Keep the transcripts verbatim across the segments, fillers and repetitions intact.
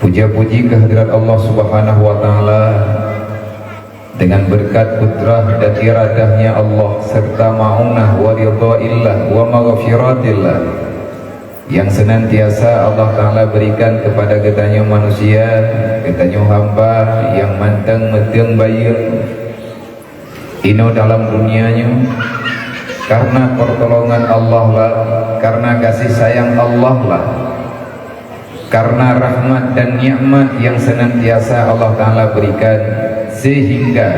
Puja-puji kehadirat Allah Subhanahu wa Ta'ala, dengan berkat kudrah dan iradahnya Allah serta ma'unah wa ridhaillah wa maghfiratillah yang senantiasa Allah Ta'ala berikan kepada geutanyoe manusia, geutanyoe hamba yang manteng meuteueng bayeue inoe dalam dunia nyoe, karena pertolongan Allah lah, karena kasih sayang Allah lah, karena rahmat dan nikmat yang senantiasa Allah Ta'ala berikan, sehingga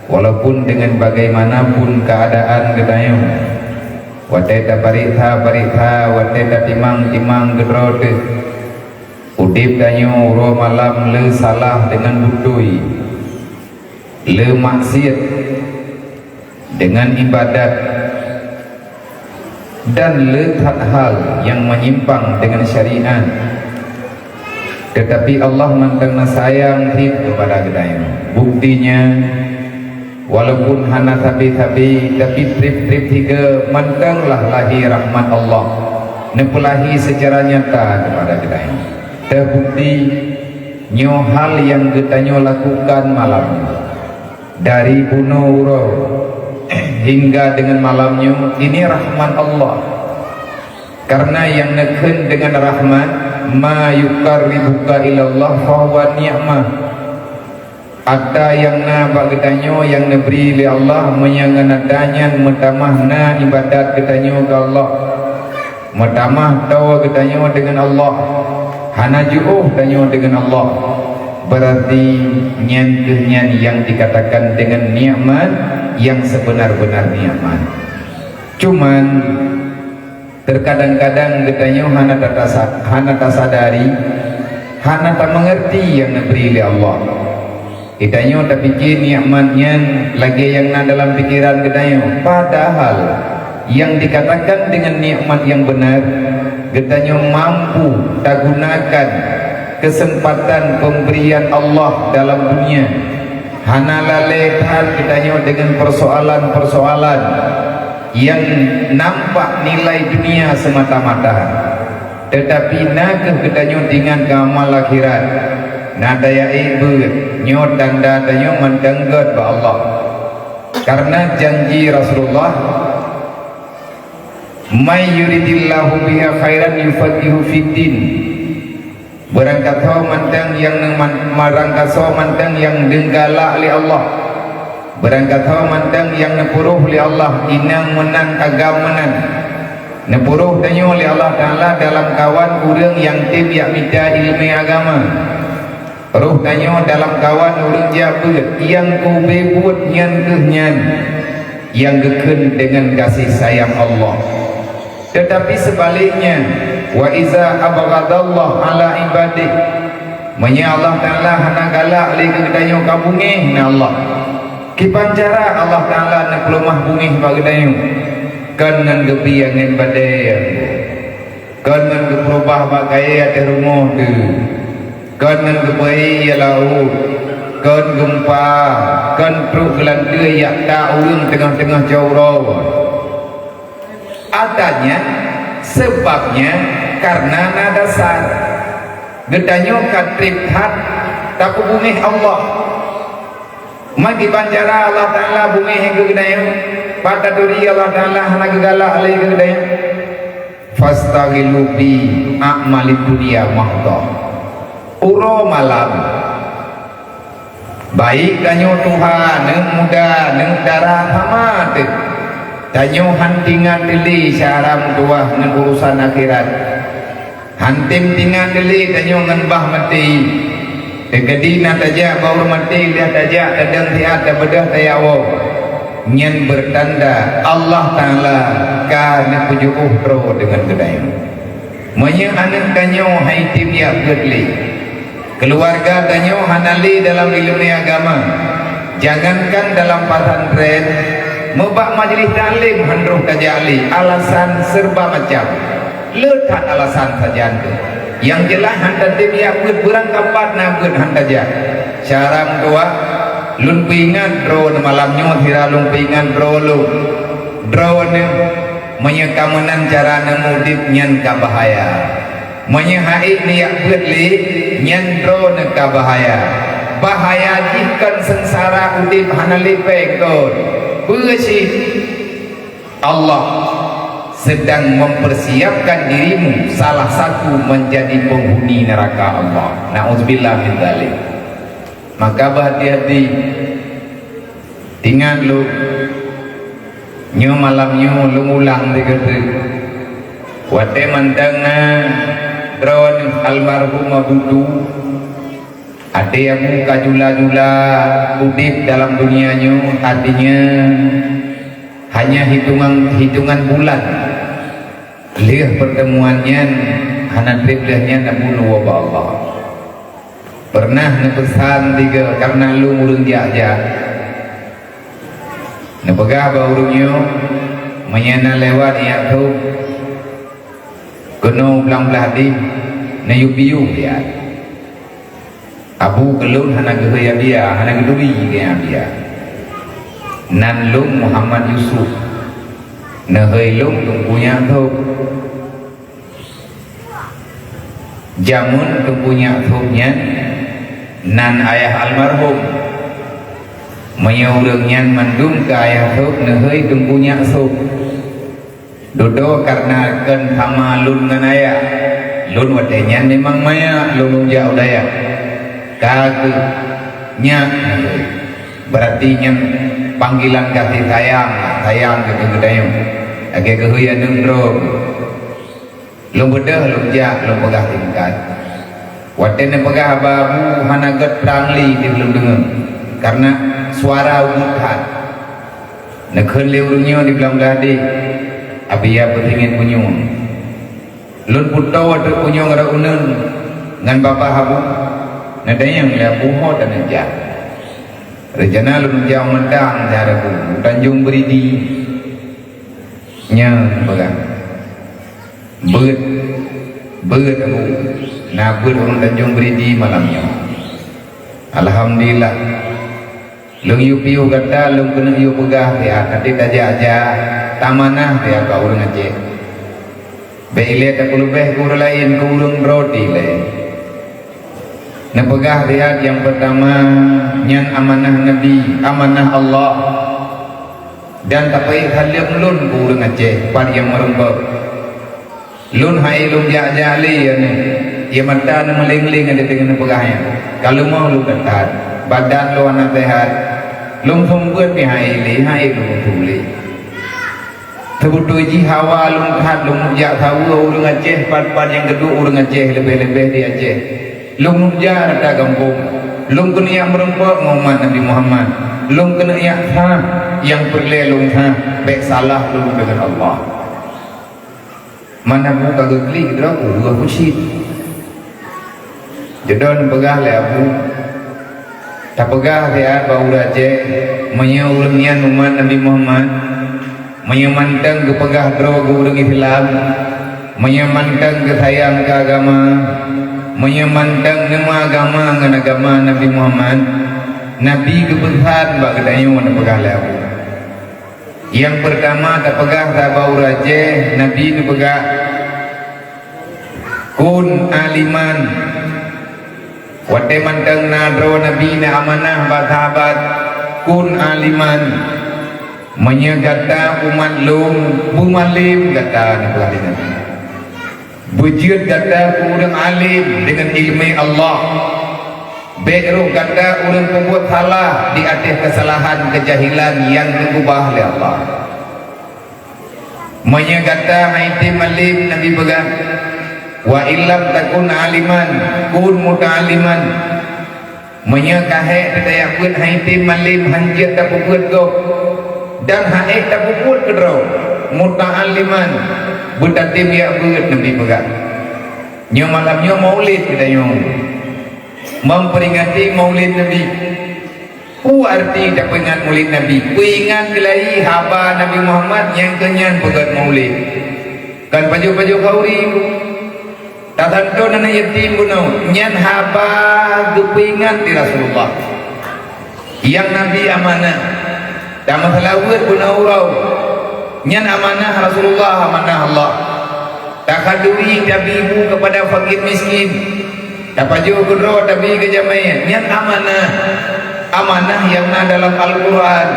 walaupun dengan bagaimanapun keadaan geutanyoe, watée tapareksa-pareksa, watée tatimang-timang keudroe teuh, udeb tanyoe uroe malam le salah dengan beutôi, le maksiat dengan ibadat, dan le that hal nyang menyimpang dengan syariat. Tetapi Allah mantong na sayang cit kepada geutanyoe. Buktinya, walaupun hana sabe-sabe, tapi treb-treb sigoe mantong lah lahé rahmat Allah, neupeulahé secara nyata kepada geutanyoe. Teubukti, nyoe hal nyang geutanyoe lakukan malam nyoe. Dari bunoe uroe hingga dengan malam nyoe, ini rahmat Allah. Karena nyang neukheun dengan rahmat, "Ma yuqarribuka ilallah fahuwa ni'mah." Atra nyang na bak geutanyoe nyang neubri lé Allah, meunyoe ngon atra nyan meutamah na ibadat geutanyoe keu Allah, meutamah toe geutanyoe deungon Allah, hana jiôh tanyoe deungon Allah, berarti nyan kheueh nyan nyang dikatakan deungon nikmat nyang seubeuna-beuna nikmat. Cuman, teukadang-kadang geutanyoe hana tatasa-, hana tasadari, hana tameungeurti nyang neubri lé Allah. Geutanyoe tapike nikmat nyan lagée nyang na dalam pikeran geutanyoe, padahal nyang dikatakan deungon nikmat nyang beuna, geutanyoe mampu tagunakan keuseumpatan peumbrian Allah dalam dunia. Hana lalée that geutanyoe deungon peusoalan-peusoalan nyang nampak nilai dunia seumata-mata. Teutapi na kheueh geutanyoe teuingat keu amal akhirat, na taya ék beuet, nyoe tanda tanyoe mantong gét bak Allah. Karena janji Rasulullah, "May yuridillahu bihi khairan yufaqihu fiddin." Barangkasoe mantong nyang neu-, man-, barangkasoe mantong nyang neugalak lé Allah, barangkasoe mantong nyang neupuroh lé Allah inong meunan agam meunan. Neupuroh tanyoe lé Allah Ta'ala dalam kawan ureuëng nyang tem jak mita iéleumé agama. Roh tanyoe dalam kawan ureuëng jak beuet, nyang keubeue buet nyan kheueh nyan nyang geukheun deungon gaséh sayang Allah. Teutapi seubaliknya, "Wa iza abghadallah ala ibadih," meunyoe Allah Ta'ala hana galak lé keu geutanyoe ka beungéh na Allah, kiban cara Allah Ta'ala neupeuleumah beungéh bak geutanyoe? Kon ngon geubri angén badée, kon ngon geupeurubah bak kayée ateueh rumoh teuh, kon ngon geubri ie laôt, kon geumpa, kon trok geulanteue jak tak ureuëng teungoh-teungoh jaroe. Adanya, seubabnya, kareuna na dasar. Geutanyoe ka treb that tapeubeungéh Allah. Ma kiban cara Allah Ta'ala beungéh keu geutanyoe? Pat taturi Allah Ta'ala hana geugalak lé keu geutanyoe? "Fastaghillu bi a'malid dunya mahdhah." Uroe malam, baik tanyoe tuha, neuëk muda, neuëk dara, sama teuh. Tanyoe han teuingat lé syedara meutuwah ngon urosan akhirat. Han tem teuingat lé tanyoe ngon bah maté. Teukeudi na tajak bak ureuëng maté, lheueh tajak tadong siat, tabeudôh, tajak woe. Nyan beutanda Allah Ta'ala ka neupeujiôh droe deungon geutanyoe. Meunyoe aneuëk tanyoe han tem jak beuet lé, keuluwarga tanyoe hana lé dalam iéleumé agama, jangankan dalam pesantren, meubak majeulih taklim han troh tajak lé, alasan serba macam. Le that alasan sajan teuh. Nyang jeulaih han tatem jak beuet, beurangkapat na beuet han tajak. Syedara meutuwah, lôn peuingat droeneuh malam nyoe, sira lôn peuingat droe lôn. Droeneuh, meunyoe ka meunan cara neuudeb nyan ka bahaya. Meunyoe han ék neujak beuet lé, nyan droeneuh ka bahaya. Bahaya jih kon seungsara udeb hana lé péng kon. Peue cit? Allah sedang mempersiapkan dirimu salah satu menjadi penghuni neraka Allah. Na'udzubillah min dzalik. Maka beuhati-hati. Ingat lôn, nyoe malam nyoe lôn ulang sigoe teuk. Watée mantong na droeneuh almarhum Abu Tu, até Abu ka jula-jula udeb dalam dunia nyoe, artinya hanya hitungan, hitungan bulan. Lheueh pertemuan nyan, hana treb lheueh nyan Abu neuwoe bak Allah. Pernah neupeusan tiga karena lôn ureuëng jak-jak. Neupeugah bak ureuëng nyoe, meunyoe na lewat jak thôb keunoe u Blang Blahdeh, neuyue piôh jak. Abu keu lôn hana geuhôi Abia, hana geuturi geuh Abia. Nan lôn Muhammad Yusuf, neuhôi lôn Teungku Nyak Thôb. Jameun Teungku Nyak Thôb nyan nan ayah almarhum. Meunyoe ureuëng nyan mandum keu ayah Thôb, neuhôi Teungku Nyak Thôb. Dudoe kareuna kon sama lôn ngon ayah. Lôn watée nyan memang manyak lôn lôn jak u dayah. Ka keuh nyak, berarti nyan panggilan kasih sayang, sayang keu geutanyoe. Lagée geuhôi aneuëk droe. Lôn beudôh lôn jak lôn peugah tingkat. Watée neupeugah haba Abu hana gét prang lé di lôn deungoe, kareuna suara ubeut that. Neukheun lé ureuëng nyoe di Blang Blahdeh, Abia peusingiet punyueng. Lôn putôh ateueh punyueng rot uneun ngon babah Abu, neudayang lé Abu ho taneuk jak. Reuncana lôn jak u mantang syedara Abu, u Tanjong Beridi. Nyan peugah. Beuet, beuet Abu. Na beuet ureuëng Tanjong Beridi malam nyoe. Alhamdulillah. Lôn yue piôh gata, lôn keuneuk yue peugah siat, até tajak-jak, tamanah siat bak ureuëng Aceh. Bék ilée tapeuleubeh keu ureuëng laén, keu ureuëng droe dilée. Neupeugah siat nyang peurtama, nyan amanah Nabi, amanah Allah. Dan tapeuék saleuem lôn keu ureuëng Aceh, pat nyang meurumpok. Lôn hai lôn jak-jak lé, ya nyoe. Ya mata neumeuléng-léng ada deungon peugah nyan. Ka leumoh lôn that-that. Badan lôn hana seuhat. Lôn seumeubeuet pih hai lé, hai lôn tuléh. Seubeutôi jih hawa lôn that lôn jak saweue ureuëng Aceh, pat-pat nyang geuduek ureuëng Aceh, leubeh-leubeh di Aceh. Lôn jak rata gampông. Lôn keuneuk jak meurumpok ngon umat Nabi Muhammad. Lôn keuneuk jak sah nyang peureulée lôn sah, bék salah lôn deungon Allah. Mana Abu ka geuklik droe, ueh, kucit. Jadon peugah lé Abu, tapeugah siat bak ureuëng Aceh, meunyoe ureuëng nyan umat Nabi Muhammad, meunyoe mantong geupeugah droe keu ureuëng Islam, meunyoe mantong geusayang keu agama, meunyoe mantong neuma agama ngon agama Nabi Muhammad, Nabi geupeusan bak geutanyoe, neupeugah lé Abu. Nyang peurtama tapeugah saboh ureuëng Aceh, Nabi neupeugah, "Kun aliman." Watée mantong na droe Nabi na amanah bak sahabat, "Kun aliman." Meunyoe gata umat lôn, beumalem gata, neupeugah lé Nabi. Beujeuet gata keu ureuëng alem deungon iéleumé Allah. Bék rôh gata ureuëng peubuet salah di ateueh keusalahan keujahilan nyang geukeubah lé Allah. Meunyoe gata han item alem, Nabi peugah, "Wa illam takun aliman, kun muta'alliman." Meunyoe ka hék teutajak beuet han item alem, han jeuet tapeubuet gob, dan han ék tapeubuet keudroe, muta'alliman, beutatem jak beuet, Nabi peugah. Nyoe malam nyoe Maulid geutanyoe, memperingati Maulid Nabi. Peue arti tapeuingat Maulid Nabi? Peuingat keulayi haba Nabi Muhammad nyang keu nyan peugét Maulid. Kan pajoh-pajoh khauri. Tatantu aneuk yatim bunoe, nyan haba geupeuingat di Rasulullah. Nyang Nabi amanah, tameuseulaweuet bunoe uroe, nyan amanah Rasulullah, amanah Allah. Takhanduri tabi bu keupada fakir miskin. Tapajoh keudroe tabi keu jamé. Nyan amanah. Amanah nyang na dalam Al-Quran.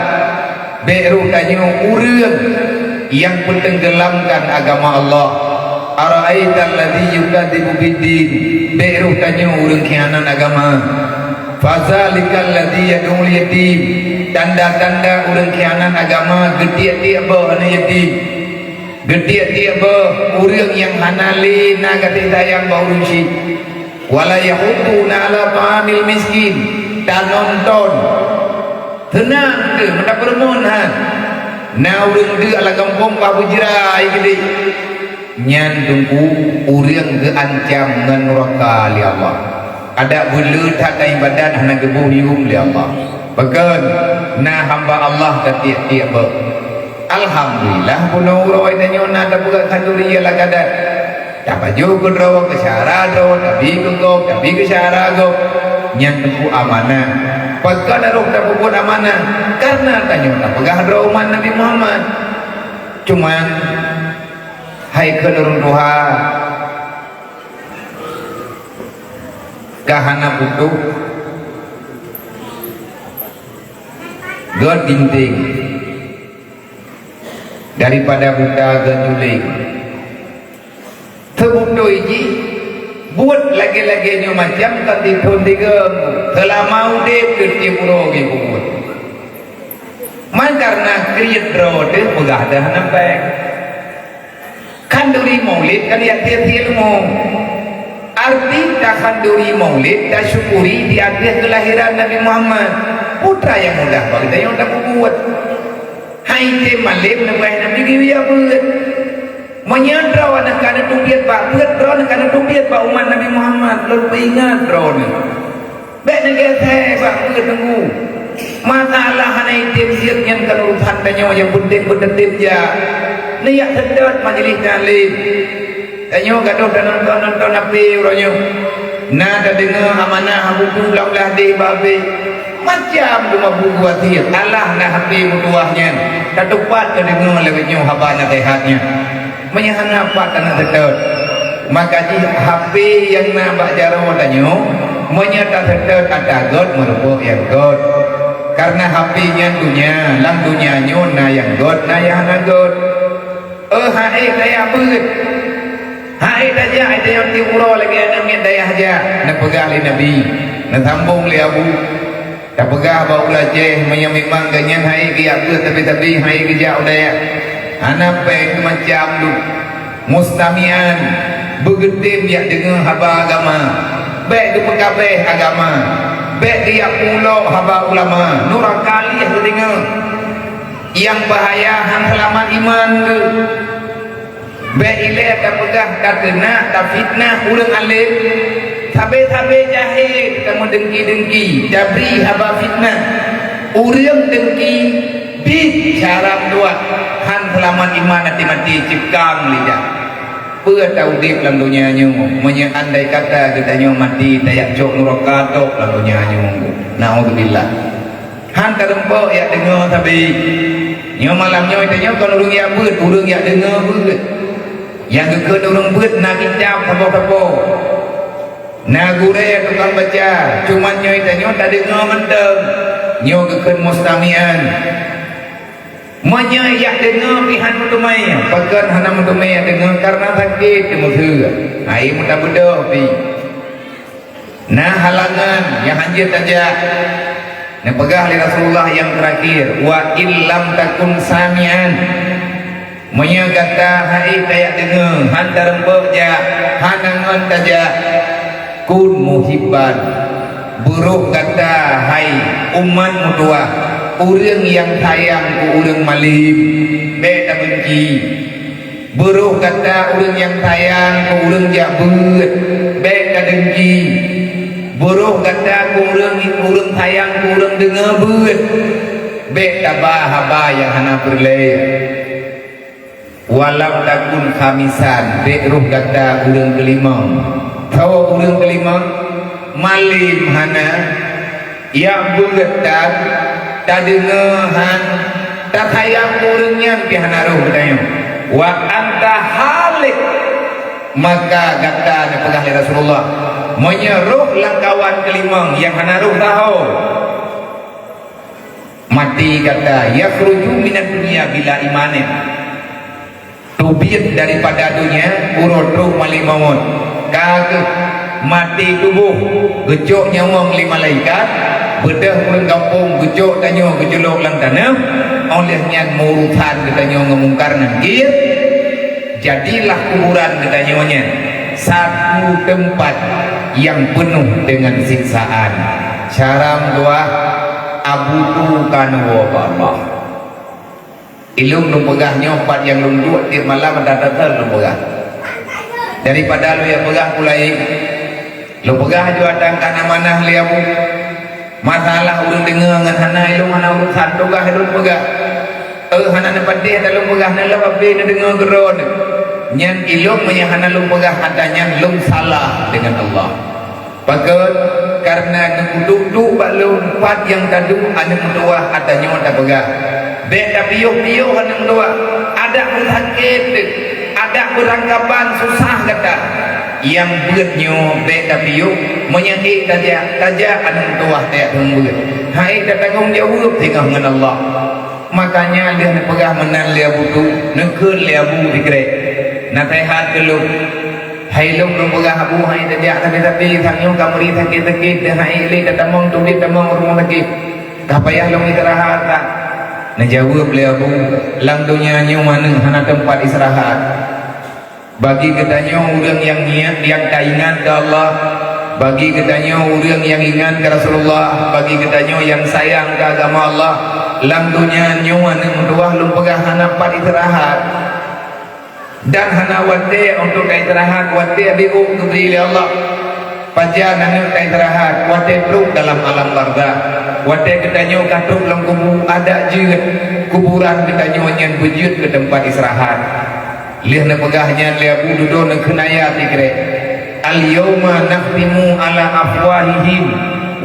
Bék roh tanyoe ureuëng nyang peutenggelamkan agama Allah. Ara'aital ladzi yukadzibu biddin. Bék roh tanyoe ureuëng khianat agama. Fadzalikal ladzi yad'ul yatim. Tanda-tanda ureuëng khianat agama, geutiek-tiek boh aneuk yatim. Geutiek-tiek boh ureuëng nyang hana lé na gaséh sayang bak ureuëng syik. Wala yahudduna ala ta'amil miskin. Tanonton. Seunang teuh, meudapeureumeun han. Na ureuëng deuk lam gampông bah beujrai keudeh. Nyan teungku ureuëng geuancam ngon nuraka lé Allah. Adak beuleuet that ibadat hana geuboh yuem lé Allah. Pakon na hamba Allah ka tiek-tiek beuh. Alhamdulillah, bunoe uroe tanyoe na tapeugah khanduri lagada. Tapajoh keudroe, keu syara droe, tabi keu gob, tabi keu syara gob. Nyan teungku amanah. Pakon harôh tapeubuet amanah? Kareuna tanyoe tapeugah droe umat Nabi Muhammad. Cuman, hai kheun ureuëng tuha, ka hana putôh, gét ginting, daripada buta gét nyuléng. Teubeutôi jih, buet lagée-lagée nyoe macam ka tithon digeuem, seulama udeb teuh tieb uroe geubuet. Man kareuna kriet droe teuh peugah deuh hana péng. Khanduri Maulid kan yak tieb ilmu. Arti takhanduri Maulid, tasyukuri di ateueh keulahiran Nabi Muhammad. Putra nyang mudah bak geutanyoe tapeubuet. Hai tem malem neubaih Nabi geuyue beuet. Meunyoe droeneuh ka neuteubiet bak beuet, droeneuh ka neuteubiet bak umat Nabi Muhammad, lôn peuingat droeneuh. Bék neugeuthée bak peue teungku. Masalah hana item siek nyan kon urusan tanyoe, nyang peunteng beuteutem jak. Neuyak seudot majelis taklim. Tanyoe gadôh tanonton-nonton H P uroe nyoe. Na tadeungoe amanah buku lam ladeh babeh. Macam teuma buku wasiet. Alah na H P meutuwah nyan. Tatupat tadeungoe lagée nyoe haba naseuhat nyan. Meunyoe hana pat hana seutôt, maka jih H P nyang na bak jaroe tanyoe, meunyoe taseutôt ata göt meurumpok nyang göt. Kareuna H P nyan donya, lam donya nyoe na nyang göt, na nyang hana göt. Oh, hai dayah beuet. Hai dayah, hai dayah tiep uroe lagée aneuk miet dayah jak, neupeugah lé Nabi. Neusambong lé Abu. Tapeugah bak ureuëng Aceh, meunyoe memang geuhnyan hai geujak beuet sabe-sabe, hai geujak u dayah. Hana péng macam dum. Mustami'an, beugeutem jak deungoe haba agama. Bék geupeukabeh agama. Bék geujak pulok haba ulama. Nuraka lieh geudeungoe. Nyang bahaya han seulamat iman geuh. Bék ilée tapeugah, takeunak, tafitnah ureuëng além. Sabe-sabe jahé tameudengki-dengki, tabri haba fitnah. Ureuëng dengki bit cara meutuah, han seulamat iman, até maté cit kang lidah. Peue taudeb lam donya nyoe, meunyoe andai kata geutanyoe maté, tajak cok nuraka tok lam donya nyoe. Naudzubillah. Han tarumpok jak deungoe sabe. Nyoe malam nyoe tanyoe kon ureuëng jak beuet, ureuëng jak deungoe beuet. Nyang geukheun ureuëng beuet na kitab saboh-saboh. Na gurée tukang baca, cuman nyoe tanyoe tadeungoe mantong. Nyoe geukheun mustami'an. Meunyoe jak deungoe pih han meuteumé, pakon hana meuteumé jak deungoe, kareuna sakét teumeuseue. Hai meutabeudoh pih. Na halangan nyang hanjeuet tajak. Neupeugah lé Rasulullah nyang teurakhir, "Wa illam takun sami'an." Meunyoe gata hai tajak deungoe, han tarumpok jak, hana ngon tajak, kun muhibban. Beuroh gata hai umat meutuwah, ureuëng nyang sayang keu ureuëng malém, bék tabeunci. Beuroh gata ureuëng nyang sayang keu ureuëng jak beuet, bék tadengki. Beuroh gata keu ureuëng, ureuëng sayang keu ureuëng deungoe beuet, bék taba haba nyang hana peureulée. Walam takun khamisan, bék roh gata ureuëng keulimong. Soe ureuëng keulimong? Malém hana, nyang beugeutan, tadeungoe han, tasayang ureuëng nyan pih hana roh geutanyoe. Wa anta halik, Maka gata neupeugah lé Rasulullah, "Meunyoe roh lam kawan keulimong nyang hana roh saho, maté gata, yakhruju minad dunya bila imanin, teubiet daripada donya uroe trok malée mawöt, ka kheueh maté tuboh, geucok nyawöng lé malaikat, beudôh ureuëng gampông geucok tanyoe geuculok lam taneum, óh lheueh nyan meuurusan geutanyoe ngon Mungkar Nakir." Jadilah kuburan geutanyoe nyan satu teumpat nyang peunoh deungon siksaan. Cara meudoá, Abu Tu ka neuwoe bak Allah. Ilôn lôn peugah nyoe pat nyang lôn duek tiep malam, ada teuteu lôn peugah. Daripada lôn jak peugah pulai, lôn peugah jua tan kana manah lé Abu. Masalah ureuëng deungoe ngon hana, ilôn hana urusan, tugaih lôn peugah. Eh, hana neupatéh ata lôn peugah, na lom abée neudeungoe keudroe nyan. Ilôn meunyoe hana lôn peugah ata nyan, lôn salah deungon Allah. Pakon? Kareuna neukudok-dok bak lôn pat nyang taduek aneuk meutuwah ata nyoe tapeugah. Bék tapiôh-piôh aneuk meutuwah. Adak meusakét, adak beurangkaban susah gata. Nyang beuet nyoe bék tapiôh, meunyoe ék tajak, tajak aneuk meutuwah tajak seumeubeuet. Hai tatanggong jaweueb singoh ngon Allah. Makanya lheueh neupeugah meunan lé Abu Tu, neukheun lé Abu sikrek. Naseuhat keu lôn. Hai lôn, lôn peugah Abu, hai tajak sabe-sabe, sang nyoe ka meuri sakét-sakét, hai lé tatamong, teubiet tamong rumoh sakét. Ka payah lôn istirahat, ka. Neujaweueb lé Abu, lam donya nyoe maneng hana teumpat istirahat. Bagi geutanyoe ureuëng nyang ngieng, nyang ka ingat keu Allah, bagi geutanyoe ureuëng nyang ingat keu Rasulullah, bagi geutanyoe nyang sayang keu agama Allah, lam donya nyoe aneuk meutuwah lôn peugah hana pat istirahat. Dan hana watée untuk ka istirahat, watée abéh ôk geubri lé Allah. Pajan aneuk ka istirahat, watée trok dalam alam barzakh, watée geutanyoe ka trok lam kubu, adak jeuet kuburan geutanyoe nyan beujeuet keu teumpat istirahat. Lheueh neupeugah nyan lé Abu Dudoe neukheun ayat sikrek, "Al-yauma nakhtimu ala afwahihim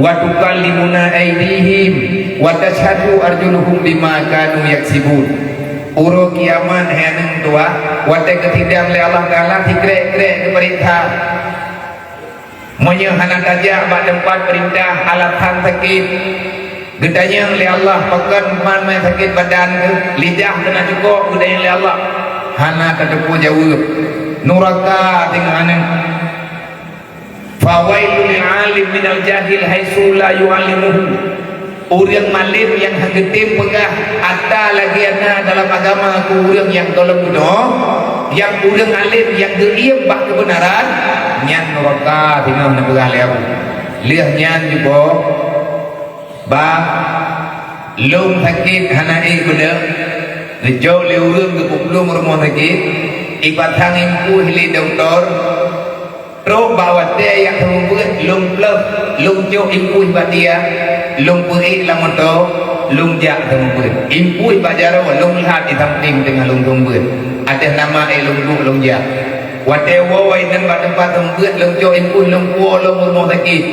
wa tukallimuna aidihim wa tashhadu arjuluhum bima kanu yaksibun." Uroe kiamat hai aneuk meutuwah, watée geusidang lé Allah Taala sikrek-krek geupeuriksa. Meunyoe hana tajak bak teumpat peurintah alasan sakét, geutanyong lé Allah, pakon man meunan sakét badan keuh, lidah keuh na cukôp, geutanyong lé Allah. Hana tateupeue jaweueb. Nuraka teungoh aneuk. Fawailul lil alim minal jahil haitsu la yu'allimuhu. Ureuëng malém nyang hana geutem peugah ata lagée na dalam agama keu ureuëng nyang gohlom bunoe, nyang ureuëng além nyang geuiem bak keubeunaran, nyan nuraka singoh neupeugah lé Abu. Lheueh nyan jiboh, bah, lôn sakét hana ék beudôh, geujok lé ureuëng geupeuplong rumoh sakét, ipasang impui lé dokto, Trok bak watée jak seumeubeuet lôn plôh, lôn cok impui bak tiang, lôn peuék lam moto, lôn jak seumeubeuet. Impui bak jaroe lôn lhat di sampéng teungoh lôn seumeubeuet. Ateueh nama ék lôn duek lôn jak. Watée woe inan bak teumpat seumeubeuet lôn cok impui lôn puwoe lom rumoh sakét.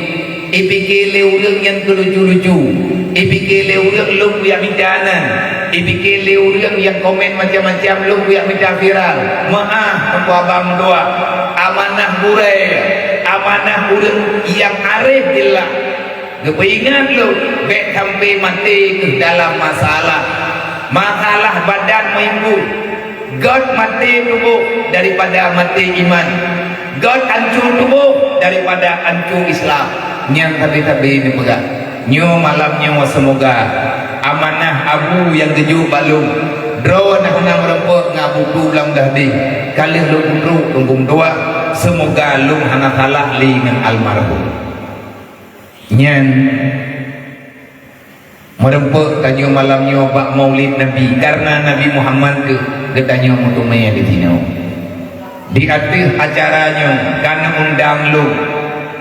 Ipike lé ureuëng nyan keu lucu-lucu. Ipike lé ureuëng lôn kujak mita nan. Ipike lé ureuëng nyang komen macam-macam lôn kujak mita viral. Meuáh, teungku abang dua. Amanah gurée, amanah ureuëng nyang arif billah. Geupeuingat lôn, bék sampai maté keuh dalam masalah. Masalah badan meuimpui. Gét maté tuboh daripada maté iman. Gét ancô tuboh daripada ancô Islam. Nyan sabe-sabe neupeugah. Nyoe malam nyoe seumoga amanah Abu nyang geujok bak lôn, droeneuh hana meurumpok ngon Abu Tu lam dahdi. Ka lheueh lôn peutrok teungku meutuwah, seumoga lôn hana salah lé ngon almarhum. Nyan Meurumpok tanyoe malam nyoe bak Maulid Nabi, kareuna Nabi Muhammad keuh geutanyoe meuteumé disinoe. Di ateueh acara nyoe ka neuundang lôn,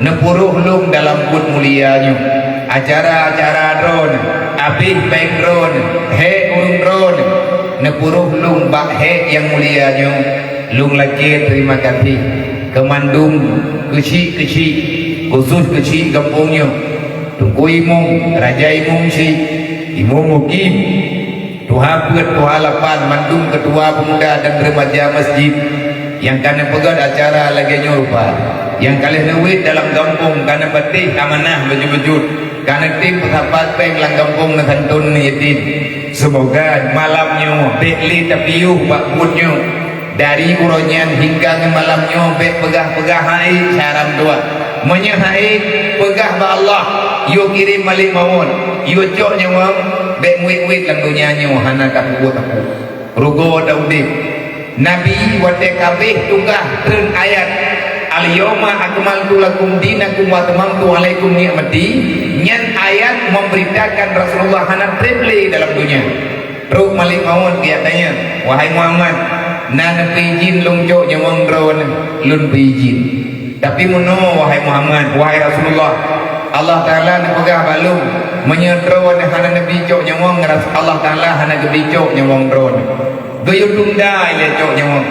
neupuroh lôn dalam buet mulia nyoe. Acara-acara droeneuh, abéh péng droeneuh, hék ureuëng droeneuh, neupuroh lôn bak hék nyang mulia nyoe. Lôn lakée teurimong gaséh keu mandum keuchik-keuchik, khusos keuchik gampông nyoe. Teungku Imum, Raja Imum Chik, Imum Mukim, Tuha Peuet, Tuha Lapan, mandum keutua peumuda dan remaja masjid, Nyang ka neupeugét acara lagée nyoe rupa, nyang ka lheueh neuwét dalam gampông ka neupatéh amanah beujeuet-beujeuet, ka neutem peusapat péng lam gampông neusanton yatim. Seumoga malam nyoe bék lé tapiôh bak buet nyoe. Dari uroe nyan hingga ngon malam nyoe bék peugah-peugah hai syedara meutuah. Meunyoe hai, peugah bak Allah, yue kirém malék mawöt, yue cok nyawöng, bék muet-muet lam donya nyoe hana tapeubuet sapeue. Rugoe taudeb. Nabi watée ka abéh tugaih treun ayat, "Al-yauma akmaltu lakum dinakum wa atmamtu alaikum ni'mati," nyan ayat memberitakan Rasulullah hana treb lé dalam donya. Trok malék mawöt geutanyong, "Wahai Muhammad, na neupeuijin lôn cok nyawöng droeneuh?" "Lôn peuijin." "Tapi meunoe, wahai Muhammad, wahai Rasulullah, Allah Taala neupeugah bak lôn, meunyoe droeneuh hana neubi cok nyawöng, Allah Taala hana geubi cok nyawöng droeneuh. Geuyue tunda ilée cok nyawöng."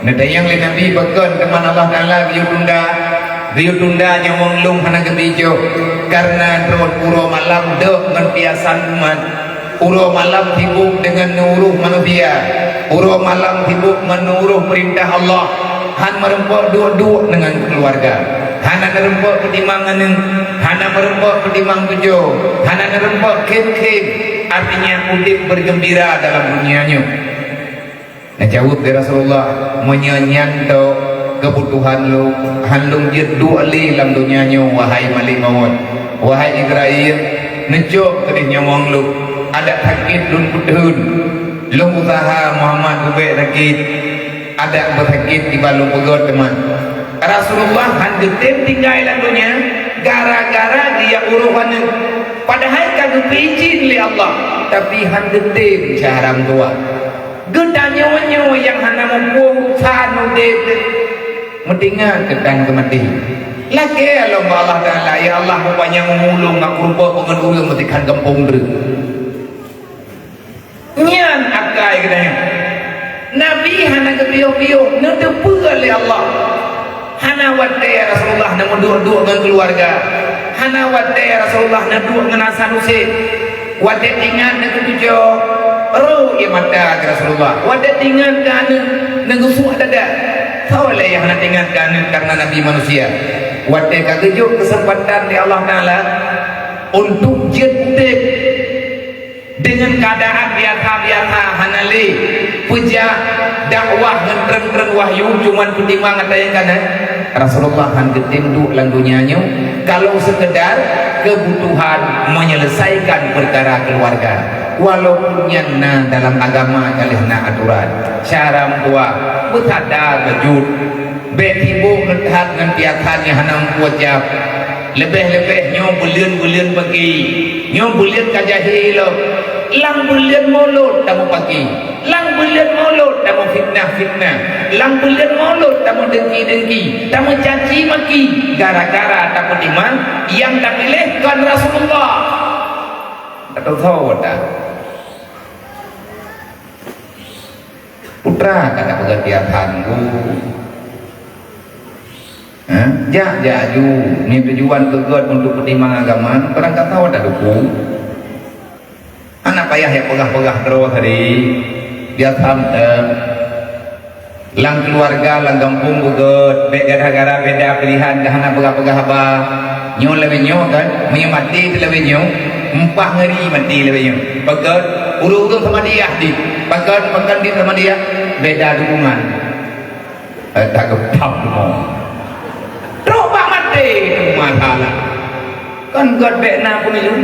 Neutanyong lé Nabi, "Pakon teuma Allah Taala geuyue tunda? Geuyue tunda nyawöng lôn hana geubi cok, kareuna droe uroe malam dok ngon piasan umat. Uroe malam sibok deungon neuuroh manusia. Uroe malam sibok ngon neuuroh peurintah Allah. Han meurumpok duek-duek deungon keuluwarga. Hana neurumpok peutimang aneuëk. Hana meurumpok peutimang tujoh. Hana neurumpok khém-khém. Artinya, udeb beugeumbira dalam donya nyoe." Neujaweueb lé Rasulullah, "Meunyoe nyan tok keubutuhan lôn, han lôn jeuet duek lé lam donya nyoe, wahai malék mawöt. Wahai Izrail, neucok keudeh nyawöng lôn. Adak sakét lôn peutheun. Lôn useuha Muhammad ubek sakét. Adak beusakét kiban lôn peugét teuma." Rasulullah han geutem tinggai lam donya gara-gara geujak uroh aneuëk. Padahai ka geupeuijin lé Allah, tapi han geutem syedara meutuah. Geutanyoe-nyoe nyang hana muphom san udeb, meutingat keu tan keumaté. Lakée lom bak Allah Taala, "Ya Allah, meupanyang umu lôn, mak kurumpok ngon ureuëng meutikhan gampông dreueng." Nyan akai geutanyoe. Nabi hana geupiôh-piôh, neuteupeue lé Allah. Hana watée Rasulullah na meuduek-duek ngon keuluwarga. Hana watée Rasulullah na duek ngon Hasan Husein. Watée teuingat na geutujoe, roh ie mata keu Rasulullah. Watée teuingat keu aneuëk, na geusuak dada. Soe lé nyang hana teuingat keu aneuëk kareuna Nabi manusia? Watée ka geujok keuseumpatan lé Allah Taala untuk jeuet udeb deungon keuadaan biasa-biasa, hana lé peujak dakwah ngon treun-treun wahyu, cuman peutimang ata nyang kana. Rasulullah han geutem duek lam donya nyoe kalau seukeudar keubutuhan meunyeuleusaikon peukara keuluwarga. Walaupun nyan na dalam agama ka lheueh na atoran, syedara meutuah, beusadar beujeuet. Bék sibok that ngon piasan nyang hana meupucab. Leubeh-leubeh nyoe buleuen-buleuen paki. Nyoe buleuen ka jahé lom. Lam buleuen Molot tameupaki. Lam buleuen Molot tameufitnah-fitnah. Lam buleuen Molot tameudengki-dengki, tameucaci maki gara-gara tapeutimang nyang tapiléh kon Rasulullah. Atau saboh dah. Putra ka tapeugah tiap hanggu. Ha? Jak, jak aju. Ni tujuan keu gét untuk peutimang agama, barangkasoe tadukung. Hana payah jak peugah-peugah droe tadi. Biasa mantong. Lam keuluwarga, lam gampông beugét, bék gara-gara beda pilihan ka hana peugah-peugah haba. Nyoe lagée nyoe kan, meunyoe maté teuh lagée nyoe, empah ngeuri maté lagée nyoe. Pakon? Ureuëng-ureuëng Samadiyah di. Pakon, pakon di Samadiyah? Beda dukungan. Eh, tak geutam semua. Trok bak maté tu masalah. Kan gét bék na pemilu.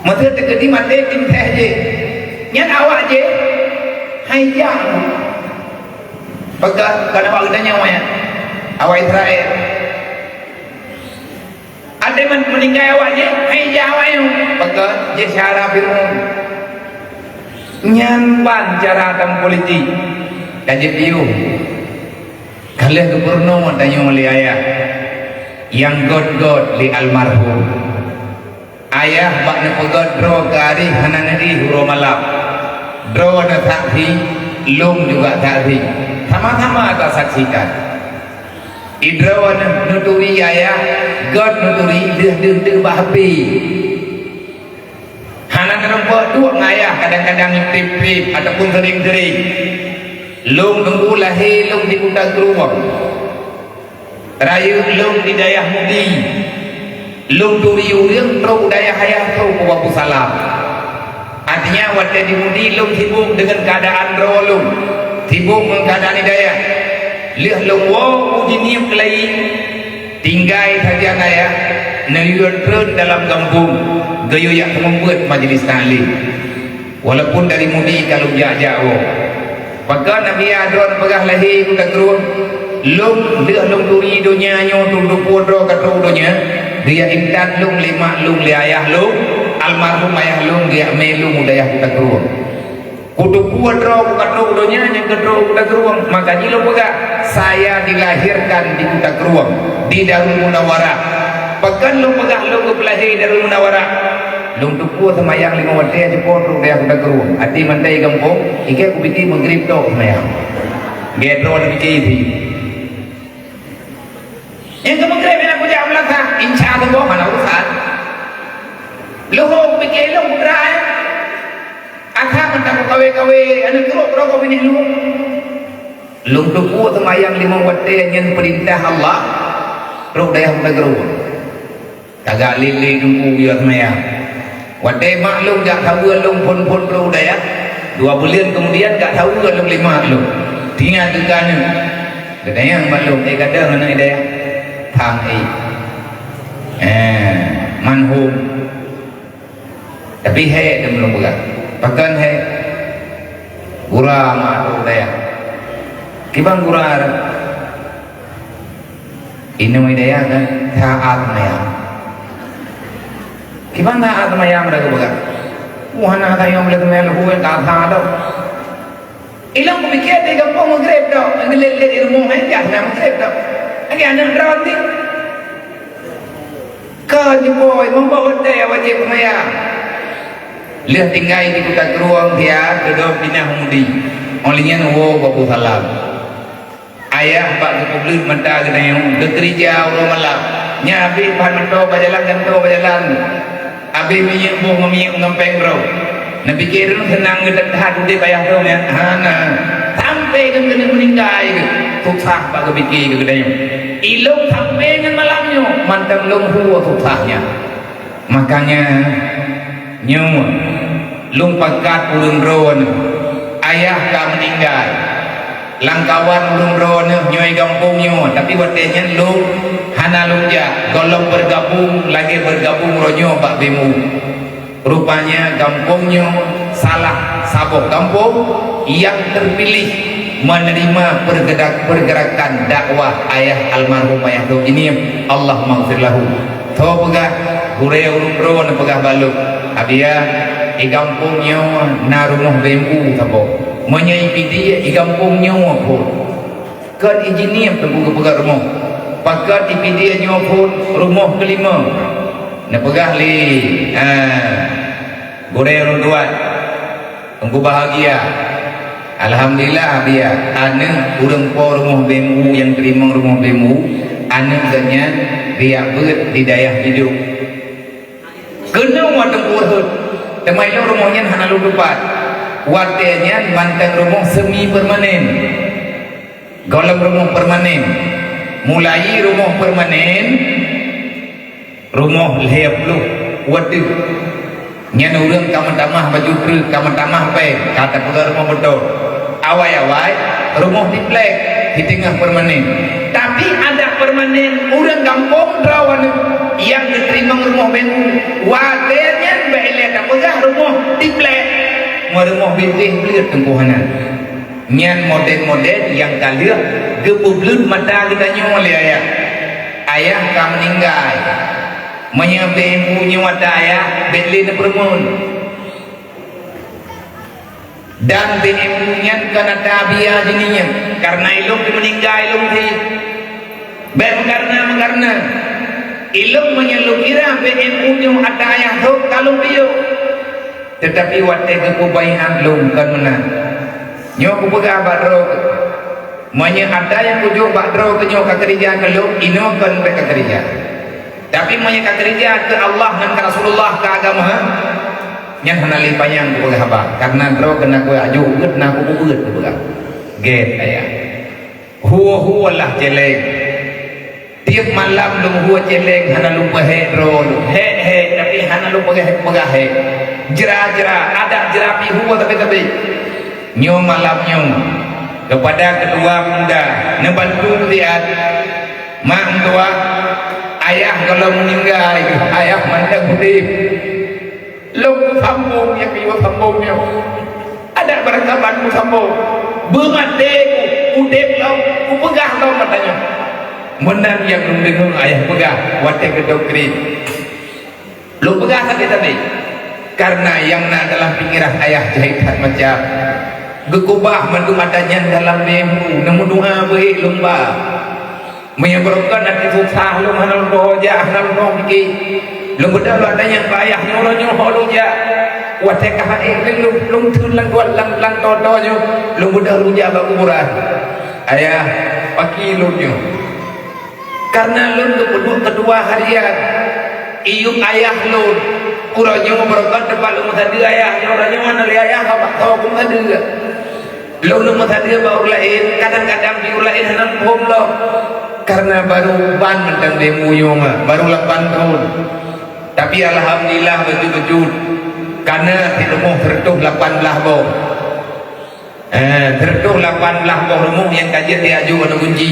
Masa teukeudi maté tim teh jih. Nyan awak jih hai jak. Peugah kana bak geutanyoe nyan. Awak Israel. Ada men-, meuninggai awak jih, hai jak awak nyoe. Peugah jih syedara Fir'aun. Nyan ban cara tameupeulitik. Ka jeuet piôh. Ka lheueh geupeurunoe tanyoe lé ayah nyang gét-gét lé almarhum. Ayah bak neupeugét droe keu aréh hana neuéh uroe malam. Droeneuh saksi, lôn juga saksi. Sama-sama tasaksikan. Idroeneuh neuturi ayah, gét neuturi deuh-deuh-deuh bak H P. Hana neurumpok duek ngon ayah, kadang-kadang trép-trép ataupun sering-sering. Lôn teungku lahé lôn di Kuta Krueng. Rayeuk lôn di dayah Mudi. Lôn turi ureuëng trok u dayah ayah trok u Bapu Salam. Artinya watée di Mudi lôn sibok deungon keuadaan droe lôn, sibok ngon keuadaan di dayah. Lheueh lôn woe u Jeunieb keulayi, tinggai sajan ayah, neuyue treun dalam gampông, geuyue jak seumeubeuet majlis taklim. Walaupun dari Mudi ka lôn jak-jak woe. Pakon Nabi Adron peugah lahé Kuta Krueng, lôn lheueh lôn turi donya nyoe teupeue droe ka trok donya, geujak intat lôn lé mak lôn lé ayah lôn, almarhum ayah lôn geujak mé lôn u dayah Kuta Krueng. Kuteupeue droe ka trok donya nyang ka trok Kuta Krueng, maka jih lôn peugah, saya dilahirkan di Kuta Krueng, di Darul Munawarah. Pakon lôn peugah lôn geupeulahé Darul Munawarah? Lôn teupeue seumayang limong watée jipo trok dayah Kuta Krueng. Até mantai gampông, ikée kupike Maghrib tok seumayang. Gét droe neupike jih. Nyang keu Maghrib nyang kujak meulasah, insya Allah hana urusan. Leuhô kupike lôn putra, eh. Asa mantong kukawé-kawé aneuk trok droe binéh lôn. Lôn teupeue seumayang limong watée nyan peurintah Allah. Trok dayah Kuta Krueng. Tagak lé-lé teungku yue seumayang. Watée mak lôn jak saweue lôn phon-phon lôn dayah, dua buleuen keumudian jak saweue lôn lé mak lôn. Tinggai keu keuneuk. Geutanyong mak lôn, "Eh, gadôh aneuk dayah?" "Tham, eh." "Eh, man hom?" Tapi hék teuma lôn peugah. Pakon hék? Gura mak lôn dayah. Kiban gura? Inong dayah kan taát mayang. Kiban taát mayang dah geupeugah. Wah, hana tayong lé teumé leuhô ka that lom. Ilong kupike di gampông Maghrib tok, geulét-lét di rumoh, eh, jak na Maghrib tok. Lagi aneuk droe ti. Ka jipoi, meuboh watée wajéb mayang. Lheueh tinggai di Kuta Krueng, siat, dudoe pinah Mudi. Óh lheueh nyan woe Bapu Salam. Ayah bak geupeubleuet mata geutanyoe, geukeurija uroe malam. Nyan abéh bahan meuto bak jalan, gantoe bak jalan. Abéh minyeuk boh ngon minyeuk ngon péng droe. Neupike droe seunang geutat that udeb ayah droe nyan? Hana. Sampoe keuneuk meuninggai geuh, susah bak geupike geuh geutanyoe. Ilong sampoe ngon malam nyoe, mantong lôn hue susah nyan. Makanya, nyoe, lôn pakat ureuëng droeneuh, ayah ka meuninggai. Lamkawan ureuëng droeneuh nyoe i gampông nyoe, tapi watée nyan lôn hana lôn jak, gohlom beugabong lagée beugabong uroe nyoe bak B M U. Rupanya gampông nyoe salah saboh gampông nyang teupiléh meuneurima peurgeurak-, peurgeurakan dakwah ayah almarhum ayah Dok Inim, Allahummaghfir lahu. Tho peugah, gurée ureuëng droe neupeugah bak lôn, "Abiya, i gampông nyoe na rumoh B M U saboh. Meunyoe i Pidie, i gampông nyoe phon." Kon i Jeunieb teungku geupeugah rumoh. Pakon i Pidie nyoe phon rumoh keulimong. Neupeugah lé, ah, gurée ureuëng tuan. Teungku bahagia. Alhamdulillah, abiya, aneuk ureuëng po rumoh B M U nyang teurimong rumoh B M U, aneuk geuh nyan geujak beuet di dayah Bidôk. Keunoe watée teungku rhot, teuma ilong rumoh nyan hana lôn tupat. Watée nyan mantong rumoh semi permanen. Gohlom rumoh permanen. Mulai rumoh permanen, rumoh lhée ploh watée. Nyan ureuëng ka meutamah baju treuk, ka meutamah péng, ka tapeugah rumoh beutôi. Awai-awai, rumoh triplek, siteungoh permanen. Tapi adak permanen ureuëng gampông droe nyoe nyang geuteurimong rumoh B M U. Watée nyan bék ilée tapeugah rumoh triplek. Meurumoh bintéh bleuet teungku hana. Nyan model-model nyang ka lheueh geupeubleuet mata geutanyoe lé ayah. Ayah ka meuninggai. Meunyoe B M U nyoe ata ayah, bék lé neupeureumeun. Dan B M U nyan kon ata abiya jih nyan, kareuna ilong pih meuninggai ilong pih. Bék meukareuna-meukareuna. Ilong meunyoe lôn kira B M U nyoe ata ayah thôk ka lôn piôh. Teutapi watée geupeu baiát lôn kon meunan. Nyoe kupeugah bak droe, meunyoe ata nyang kujok bak droe keu nyoe ka keurija keu lôn, inoe kon bék ka keurija. Tapi meunyoe ka keurija keu Allah ngon keu Rasulullah keu agama, nyan hana lé panyang kupeugah haba, kareuna droe keunan kujak jok beuet na kupeubuet kupeugah. Gét ayah. Hue-hue lah céléng. Tiep malam lôn hue céléng hana lôn peuhék droe lôn. Hék-hék, tapi hana lôn peugah, peugah hék. Jra-jra, adak jra pih hue tapi-tapi. Nyoe malam nyoe, keupada keudua peumuda, neubantu siat. Mak meutuah, ayah gohlom meuninggai, ayah mantong udép. Lôn sambông nyang geuyue sambông nyoe. Adak barangkaban meusambông. Beumaté udép lom, kupeugah lom mata nyoe. Meunan nyang lôn deungoe ayah peugah watée geudong kriet. Lôn peugah sabe-sabe. Kareuna nyang na dalam pinggiran ayah jai that macam. Geukubah mandum adat nyan dalam beumu, neumeudoa beuék lôn ba. Meunyoe barokon até susah lôn hana lôn jak, hana lôn pike. Lôn beudôh lôn tanyong bak ayah nyoe, lôn nyoe ho lôn jak. Watée ka hai lôn, lôn theun lam, lam, lam toto nyoe, lôn beudôh lôn jak bak kuburan. Ayah, paki lôn nyoe. Kareuna lôn geupeuduek keudua harian. Iyup ayah lôn. Uroe nyoe barokon teumpat lôn meusadeue ayah nyoe, uroe nyoe hana lé ayah bak tho lôn meusadeue. Lôn, lôn meusadeue bak ureuëng laén, kadang-kadang di ureuëng laén hana muphom lom, kareuna barô ban mantong lé mu nyoe ma, barô lapan thon. Tapi alhamdulillah, beujeuet-beujeuet, ka na sirumoh seureutôh lapan blaih boh. Eh, seureutôh lapan blaih boh rumoh nyang ka jeuet jiaju aneuëk gunci.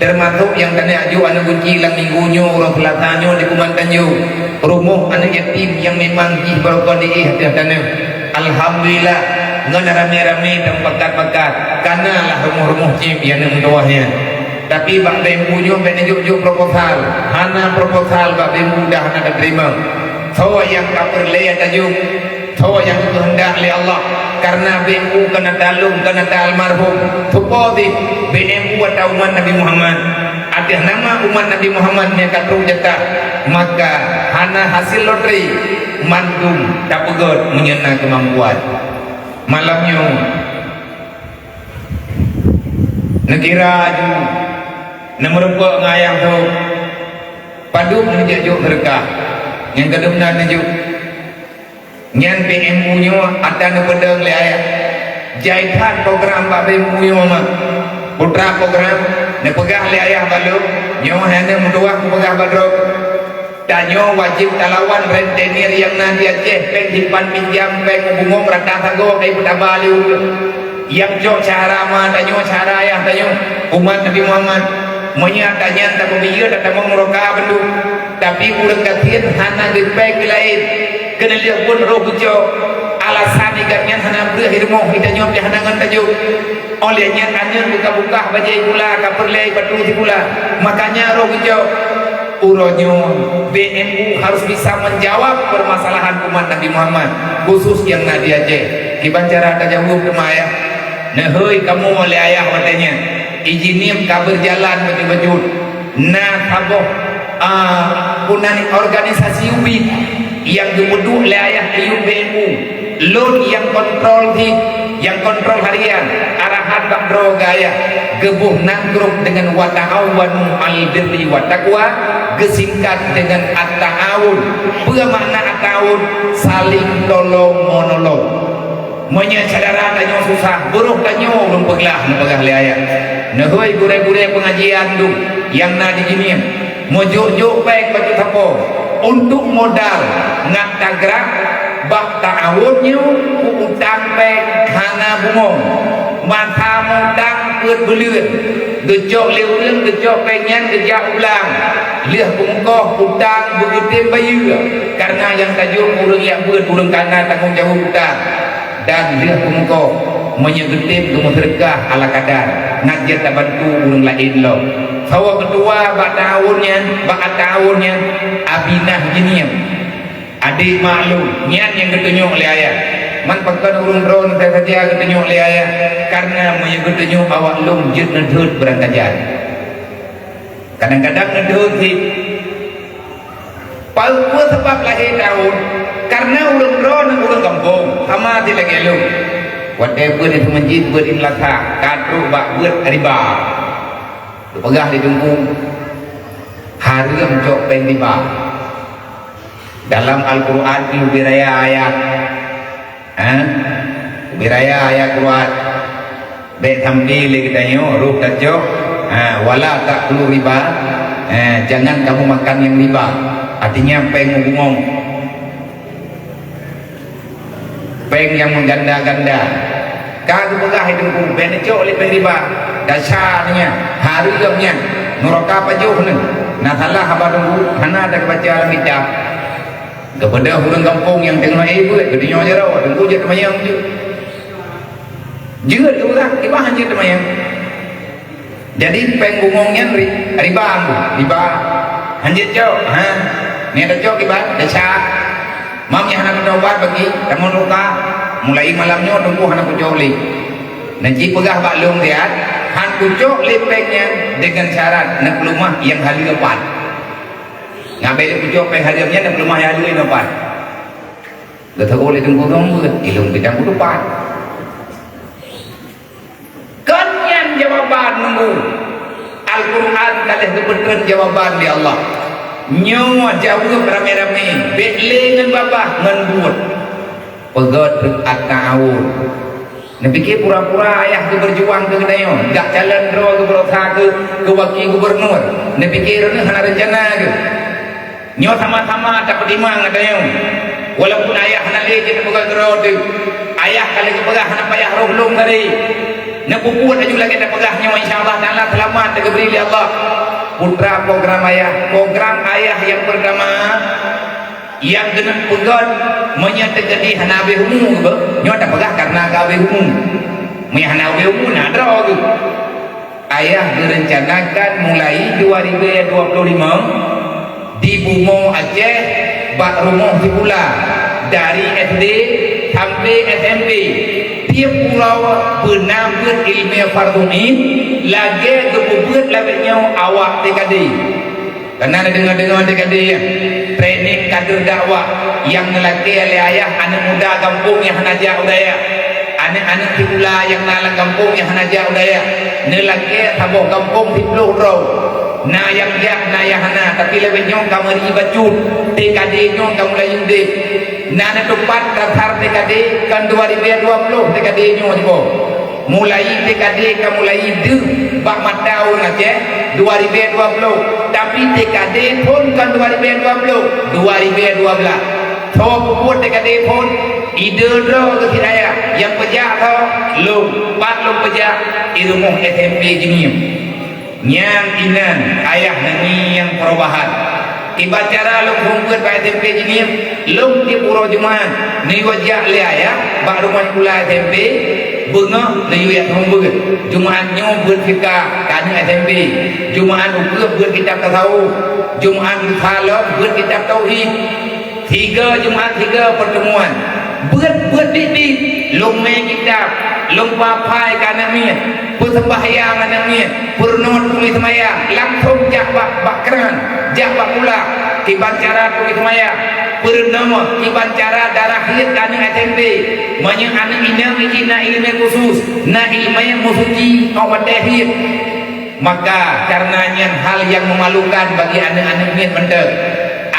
Teumasok nyang ka na aju aneuëk gunci lam minggu nyoe, uroe Seulasa nyoe di Kuman Tanjong. Rumoh aneuëk yatim nyang memang jih barokon di ateueh tanoh. Alhamdulillah, ngon ramé-ramé dan pakat-pakat, ka na lah rumoh-rumoh cit nyang aneuëk meutuwah nyan. Tapi bak bée mu nyoe bèk neujok-jok proposal. Hana proposal bak bée mu dah hana tateurimong. Soe nyang ka peureulée tajok, soe nyang geukeuheundak lé Allah. Kareuna bée mu ka na talôn, ka na ta almarhum. Teupeue jih, bée mu ata umat Nabi Muhammad. Ateueh nama umat Nabi Muhammad nyang ka trok jatah, maka hana hasé lotri, mandum tapeugét meunyoe na keumampuan. Malam nyoe, neukira aju, neumeurumpok ngon ayah tho, padub neujak jok seudeukah, nyang ka dum na neujok. Nyan bée mu nyoe ata neupeudong lé ayah. Jai that program bak bée mu nyoe ma. Putra program, neupeugah lé ayah bak lôn, nyoe hai aneuëk meutuwah kupeugah bak droe. Tanyoe wajéb talawan rentenir nyang na di Aceh, péng simpan pinjam, péng bungong rata sagoe ka ipeutaba lé ureuëng. Nyang cok cara ma tanyoe, cara ayah tanyoe, umat Nabi Muhammad. Meunyoe ata nyan tapeubiyeu, tatamong muroka bandum. Tapi ureuëng gasien hana geupéng keu laén. Keuneulheueh buet roh geucok. Alasan igat nyan hana breueh i rumoh, i tanyoe pih hana ngon tajok. Óh lheueh nyan aneuëk buka-buka bajée sikula, ka peureulée batu sikula. Makanya roh geucok. Uroe nyoe, bée mu harus bisa menjawab permasalahan umat Nabi Muhammad, khusus nyang na di Aceh. Kiban cara tajaweueb teuma ayah? Neuhôi kamoe lé ayah watée nyan. Ijiniem ka beujalan beujeuet-beujeuet. Na saboh, ah, peue nan organisasi ubit nyang geupeuduek lé ayah iyup bée mu. Lôn nyang kontrol jih, nyang kontrol harian, arahan bak droe geuh ayah, geuboh nanggroe deungon wa ta'awanu 'alal birri wat taqwa, geusingkat deungon at-ta'awun. Peue makna at-ta'awun? Saling tolong menolong. Meunyoe syedara tanyoe susah, beurôh tanyoe ureuëng peuglah, neupeugah lé ayah. Neuhôi gurée-gurée peungajian dum nyang na di jih nyoe, meujok-jok péng bacut sapo untuk modal ngat tagrak bak ta'awun nyoe, keu utang péng hana bungong. Masa mutang peuet buleuen, geucok lé ureuëng, geucok péng nyan geujak u blang. Lheueh peumeukoh utang beugeutem bayeue, kareuna nyang tajok ureuëng jak beuet, ureuëng ka na tanggong jaweueb utang. Dan lheueh peumeukoh, meunyoe geutem geumeuseudeukah ala kadar, na jeuet tabantu ureuëng laén lom. Saboh keutua bak ta'awun nyan, bak at-ta'awun nyan, Abinah Jinieng. Adék mak lôn, nyan nyang geutunyok lé ayah. Man pakon ureuëng droeneuh saja geutunyok lé ayah, kareuna meunyoe geutunyok awak lôn jeuet neudeuet beurangkajan. Kadang-kadang neudeuet cit. Peue sabab lahé ta'awun? Kareuna ureuëng droeneuh ureuëng gampông, sama cit lagée lôn. Watée beuet di meuseujid, beuet di meulasah, ka trok bak beuet riba. Geupeugah di teungku, hareuem cok péng riba. Dalam Al-Qur'an leubeh raya ayat. Ha? Leubeh raya ayat Qur'an. Bèk sampai lé geutanyoe roh tacok, ha, "Wala ta'kulu riba", ha, jangan kamu makan yang riba. Artinya péng bungong. Péng nyang meuganda-ganda. Ka geupeugah lé Teungku, "Bèk neucok lé péng riba." Dasar nyan, hareuem nyan, nuraka pajoh nyan. Na salah haba Teungku, hana tageubaca lam kitab. Geubeudôh ureueng gampông nyang teungoh, "Eh, beuet, geutanyoe jaroe, Teungku jeuet teumanyong jeuet." Jeuet geupeugah, kiban jeuet teumanyong. Jadi, péng bungong nyan ri-, riba, riba. Hanjeuet cok, ha? Nyan tacok kiban, desya. Mam nyang hana teutobat bagi, tamong luka. Mulai malam nyoe Teungku hana kucok lé. Neuji peugah bak lôn siat, han kucok lé péng nyan dengan syarat neupeuleumah nyang haleue pat. Ngon bèk lé kucok péng hareuem nyan neupeuleumah nyang haleue nyoe pat. Geuteupeue lé Teungku Geumbeuet, ilôn bidang kutupat. Kon nyan jawaban nunggu. Al-Quran ka lheueh geupeutreun jawaban lé Allah. Nyoe jaweueb ramé-ramé, bèk lé ngon babah ngon buet. Peugöt reukat ta'awun. Neupike pura-pura ayah geubeurjuang keu geutanyoe, jak calon droe geubeurasa keu, keu wakil gubernur. Neupike droeneuh hana reuncana geuh. Nyoe sama-sama tapeutimang geutanyoe. Walaupun ayah hana lé jeuet peugah keudroe teuh, ayah ka lheueh geupeugah hana payah roh lôn tadi. Neupeubuet laju lagèe tapeugah nyoe, insya Allah Taala seulamat tageubri lé Allah. Putra program ayah, program ayah nyang peurtama nyang keuneuk peugöt meunyoe teukeudi hana habéh umu geuh, nyoe tapeugah kareuna ka habéh umu. Meunyoe hana habéh umu na droe geuh. Ayah geurencanakan mulai dua ribu dua puluh lima di bumoe Aceh bak rumoh sikula, dari S D sampai S M P, tiep uroe beuna beuet ileumèe fardhu ain lagèe geupeubeuet lagèe nyoe awak T K D. Kana neudeungoe-deungoe T K D nyan, training kader dakwah nyang neulakèe lé ayah aneuk muda gampông nyang hana jak u dayah. Aneuk-aneuk sikula nyang na lam gampông nyang hana jak u dayah, neulakèe saboh gampông siplôh droe. Na nyang jak, na nyang hana, tapi lagèe nyoe ka meuri bacut, T K D nyoe ka mulai udép. Na neutupat dasar T K D kon dua ribu dua puluh T K D nyoe jiboh. Mulai T K D ka mulai deuh bak mata ureueng Aceh dua ribu dua puluh, tapi T K D phôn kon dua ribu dua puluh, dua ribu dua belas. Tho peubuet T K D phôn, ideh droe keu si ayah nyang peujak tho, lôn, pat lôn peujak, i rumoh S M P Jeungieng. Nyan inan ayah neungieng perubahan. Kiban cara lôn phôn beuet bak S M P Jeungieng, lôn tiep uroe Jumat neuyue jak lé ayah bak rumoh sikula S M P, beungoh neuyue jak phôn beuet. Jumat nyoe beuet fiqah keu aneuk S M P, Jumat ukeue beuet kitab tasawuf, Jumat lusa lom beuet kitab tauhid. Tiga Jumat, tiga pertemuan. Beuet-beuet dit-dit, lôn mè kitab, lôn peuhafai keu aneuk miet, peuseumbahyang aneuk miet, peurunoe tuléh seumayang, langsông jak bak, bak kran, jak bak kulak, kiban cara tuléh seumayang, peurunoe kiban cara darah hiet keu aneuk S M P. Meunyoe aneuk inong jih na ileumèe khusus, na ileumèe meusuci 'oh watèe hiet. Maka, kareuna nyan hal nyang meumalukan bagi aneuk-aneuk miet mantong.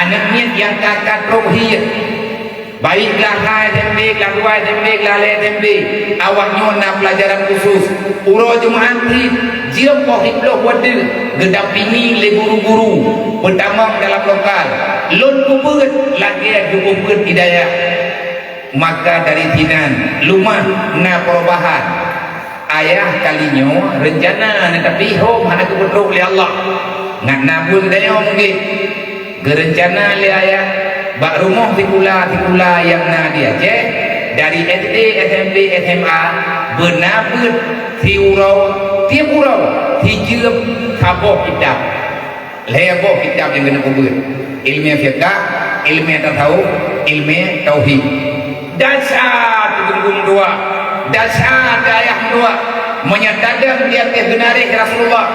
Aneuk miet nyang ka, ka trok hiet, baik glah sa S M P, glah dua S M P, glah lhèe S M P, awaknyoe na peulajaran khusus. Uroe Jumat cit, jeuem poh siplôh watèe, geudapingi lé guru-guru, peutamong dalam lokal. Lôn peubeuet lagèe geupeubeuet di dayah. Maka dari sinan, leumah na perubahan. Ayah kali nyoe reuncana, tapi hom hana geupeutrok lé Allah. Ngat na buet geutanyoe mungken. Geurencana lé ayah bak rumoh sikula-sikula nyang na di Aceh, dari S D, S M P, S M A, beuna beuet siuroe, tiep uroe, sijeuem saboh kitab. Lhèe boh kitab nyang keuneuk peubeuet, ileumèe fiqah, ileumèe tasawuf, ileumèe tauhid. Dasar teugeunggong dua, dasar dayah dua. Meunyoe tadong di ateueh geunaréh Rasulullah,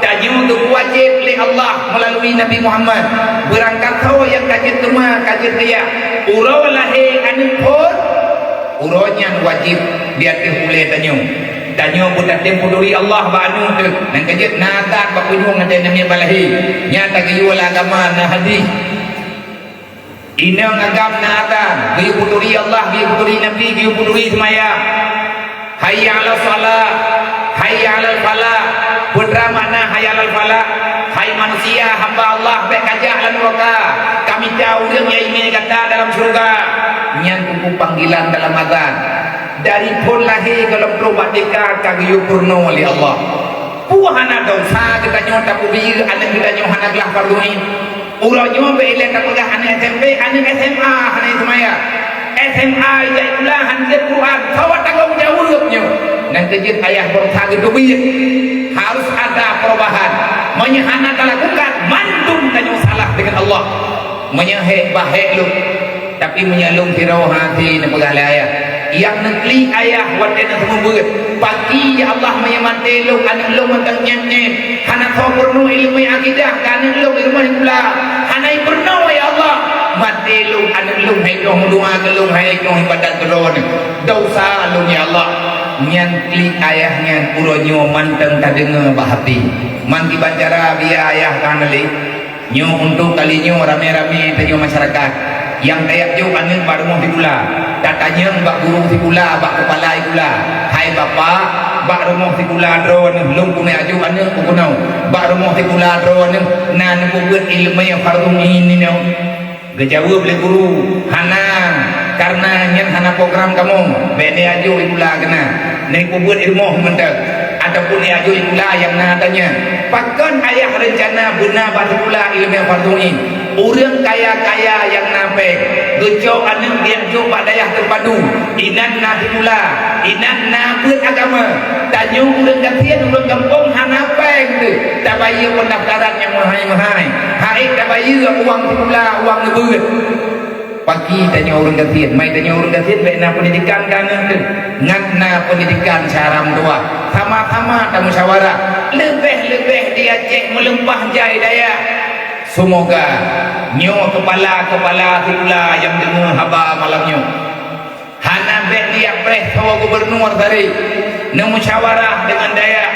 tanyoe geupeuwajéb lé Allah meulalui Nabi Muhammad, beurangkat soe nyang ka jeuet teuma ka jeuet keu yah. Uroe lahé aneuk phon, uroe nyan wajéb di ateueh ulèe tanyoe. Tanyoe beutatem peuturi Allah bak anu teuh, nyang ka jeuet na azan bak punyueng ateueh namiet bak lahé. Nyan tageuyue lam agama na hadih. Inong agam na azan, geuyue peuturi Allah, geuyue peuturi Nabi, geuyue peuturi seumayang. Hayya 'alas shalah. Hayya 'alal falah. Peue treuk makna hayya 'alal falah? Hai manusia, hamba Allah, bèk kajak lam nuraka, kamita ureueng nyang imè gata dalam syeuruga. Nyan keuh panggilan dalam azan. Dari phôn lahé goh lom trôh bak TK ka geuyue peurunoe lé Allah. Peue hana desya geutanyoe tapeubiyeu aneuk geutanyoe hana glah fardhu ain? Uroe nyoe bèk ilèe tapeugah aneuk SMP, aneuk SMA hana seumayang, SMA ijak sikula hana jeuet Quran, soe tanggông jaweueb nyoe? Nyan keuh jeuet ayah bansa geuteubiet. Harus ada perubahan. Meunyoe hana talakukan, mandum tanyoe salah deungon Allah. Meunyoe hék, bah hék lôn. Tapi meunyoe lôn sidroe hase neupeugah lé ayah, nyang neuklik ayah watèe neuseumeubeuet, paki ya Allah meunyoe maté lôn aneuk lôn mantong nyét-nyét, hana soe peurunoe ileumèe akidah keu aneuk lôn di rumoh sikula, hana ipeurunoe ya Allah, maté lôn aneuk lôn han jiteubiet meudoa keu lôn, han jiteubiet ibadat keu lôn, desya lôn ya Allah. Nyan klik ayah nyan uroe nyoe mantong tadeungoe bak hati. Man kiban cara biya ayah ka hana lé. Nyoe untuk kali nyoe ramé-ramé tanyoe masyarakat nyang tajak jok aneuk bak rumoh sikula, tatanyong bak guru sikula, bak keupala sikula, "Hai bapak, bak rumoh sikula droeneuh lôn keuneuk jak jok aneuk keunoe? Bak rumoh sikula droeneuh na neupeubuet ileumèe fardhu ain inoe?" Geujaweueb lé guru, "Hana, kareuna nyan hana program kamoe, bèk neujak jok sikula keunan, neupeubuet di rumoh mantong." Ataupun neujak jok sikula nyang na ata nyan. Pakon ayah reuncana beuna bak sikula ileumèe fardhu ain? Ureueng kaya-kaya nyang na pèng, geucok aneuk geujak jok bak dayah teupadu, inan na sikula, inan na beuet agama. Tanyoe ureueng gasien, ureueng gampông hana pèng teuh tabayeue peundaftaran nyang meuhai-meuhai, han ék tabayeue uang sikula, uang neubeuet. Paki tanyoe ureueng gasien, mai tanyoe ureueng gasien bèk na peundidikan keu aneuk teuh, ngat na peundidikan syara meutuwah. Sama-sama tamusyawarah, leubeh-leubeh di Aceh meulimpah jai daya. Seumoga nyoe keupala-keupala sikula nyang deungoe haba malam nyoe, hana bèk neujak preh saboh gubunur sabe, neumusyawarah deungon dayah.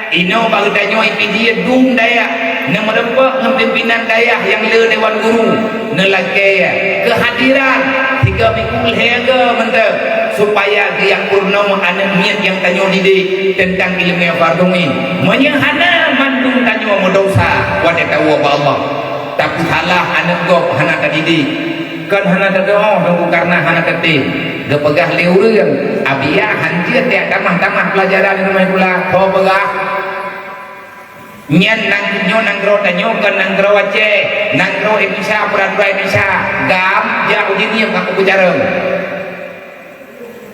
Inoe bak geutanyoe ipidie dum dayah, neumeureumpok ngon pimpinan dayah nyang le dewan guru, neulakèe keuhadiran sigoe minggu lhèe goe mantong, supaya geujak peurunoe aneuk miet nyang tanyoe didik teuntang ileumèe fardhu ain. Meunyoe hana, mandum tanyoe meudesya watèe tawoe bak Allah. Tapeusalah aneuk gob hana tadidik. Kon hana teudoh, Teungku, kareuna hana teutem. Geupeugah lé ureueng, "Abiya han jeuet jak tamah-tamah peulajaran di rumoh sikula." Ho peugah, nyan nang-, nyoe nanggroe tanyoe kon nanggroe Aceh, nanggroe Indonesia, peuraturan Indonesia. Gam jak uji ngieng ka kupeujeuet.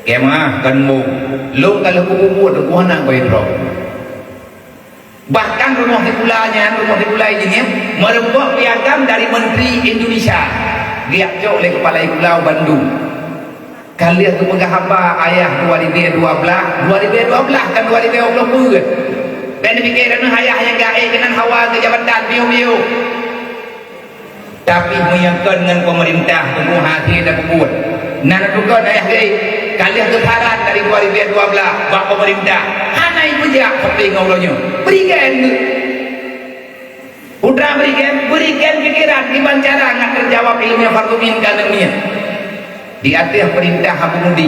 Keumaah kon bông, lôn ka lheueh kupeubeuet, Teungku, hana goe droe. Bahkan rumoh sikula nyan, rumoh sikula jih nyan, meureumpok piagam dari Menteri Indonesia, geujak cok lé keupala sikula u Bandung. Ka lheueh geupeugah haba ayah dua ribèe dua blaih, dua ribèe dua blaih kan dua ribèe dua ploh peuet. Dan dipike droeneuh ayah nyang gaéh keunan hawa keu jabatan piôh-piôh. Tapi meunyoe kon ngon peumeurintah, teungoh hase tapeubuet. Na neuteupeue ayah lé, ka lheueh geusaran dari dua ribèe dua blaih bak peumeurintah, hana ipeujak sampai ngon uroe nyoe. Bri gèt geuh. Putra bri gèt, bri gèt pikeran kiban cara ngat teujawab ileumèe fardhu ain keu aneuk miet. Di ateueh peurintah Abu Mudi,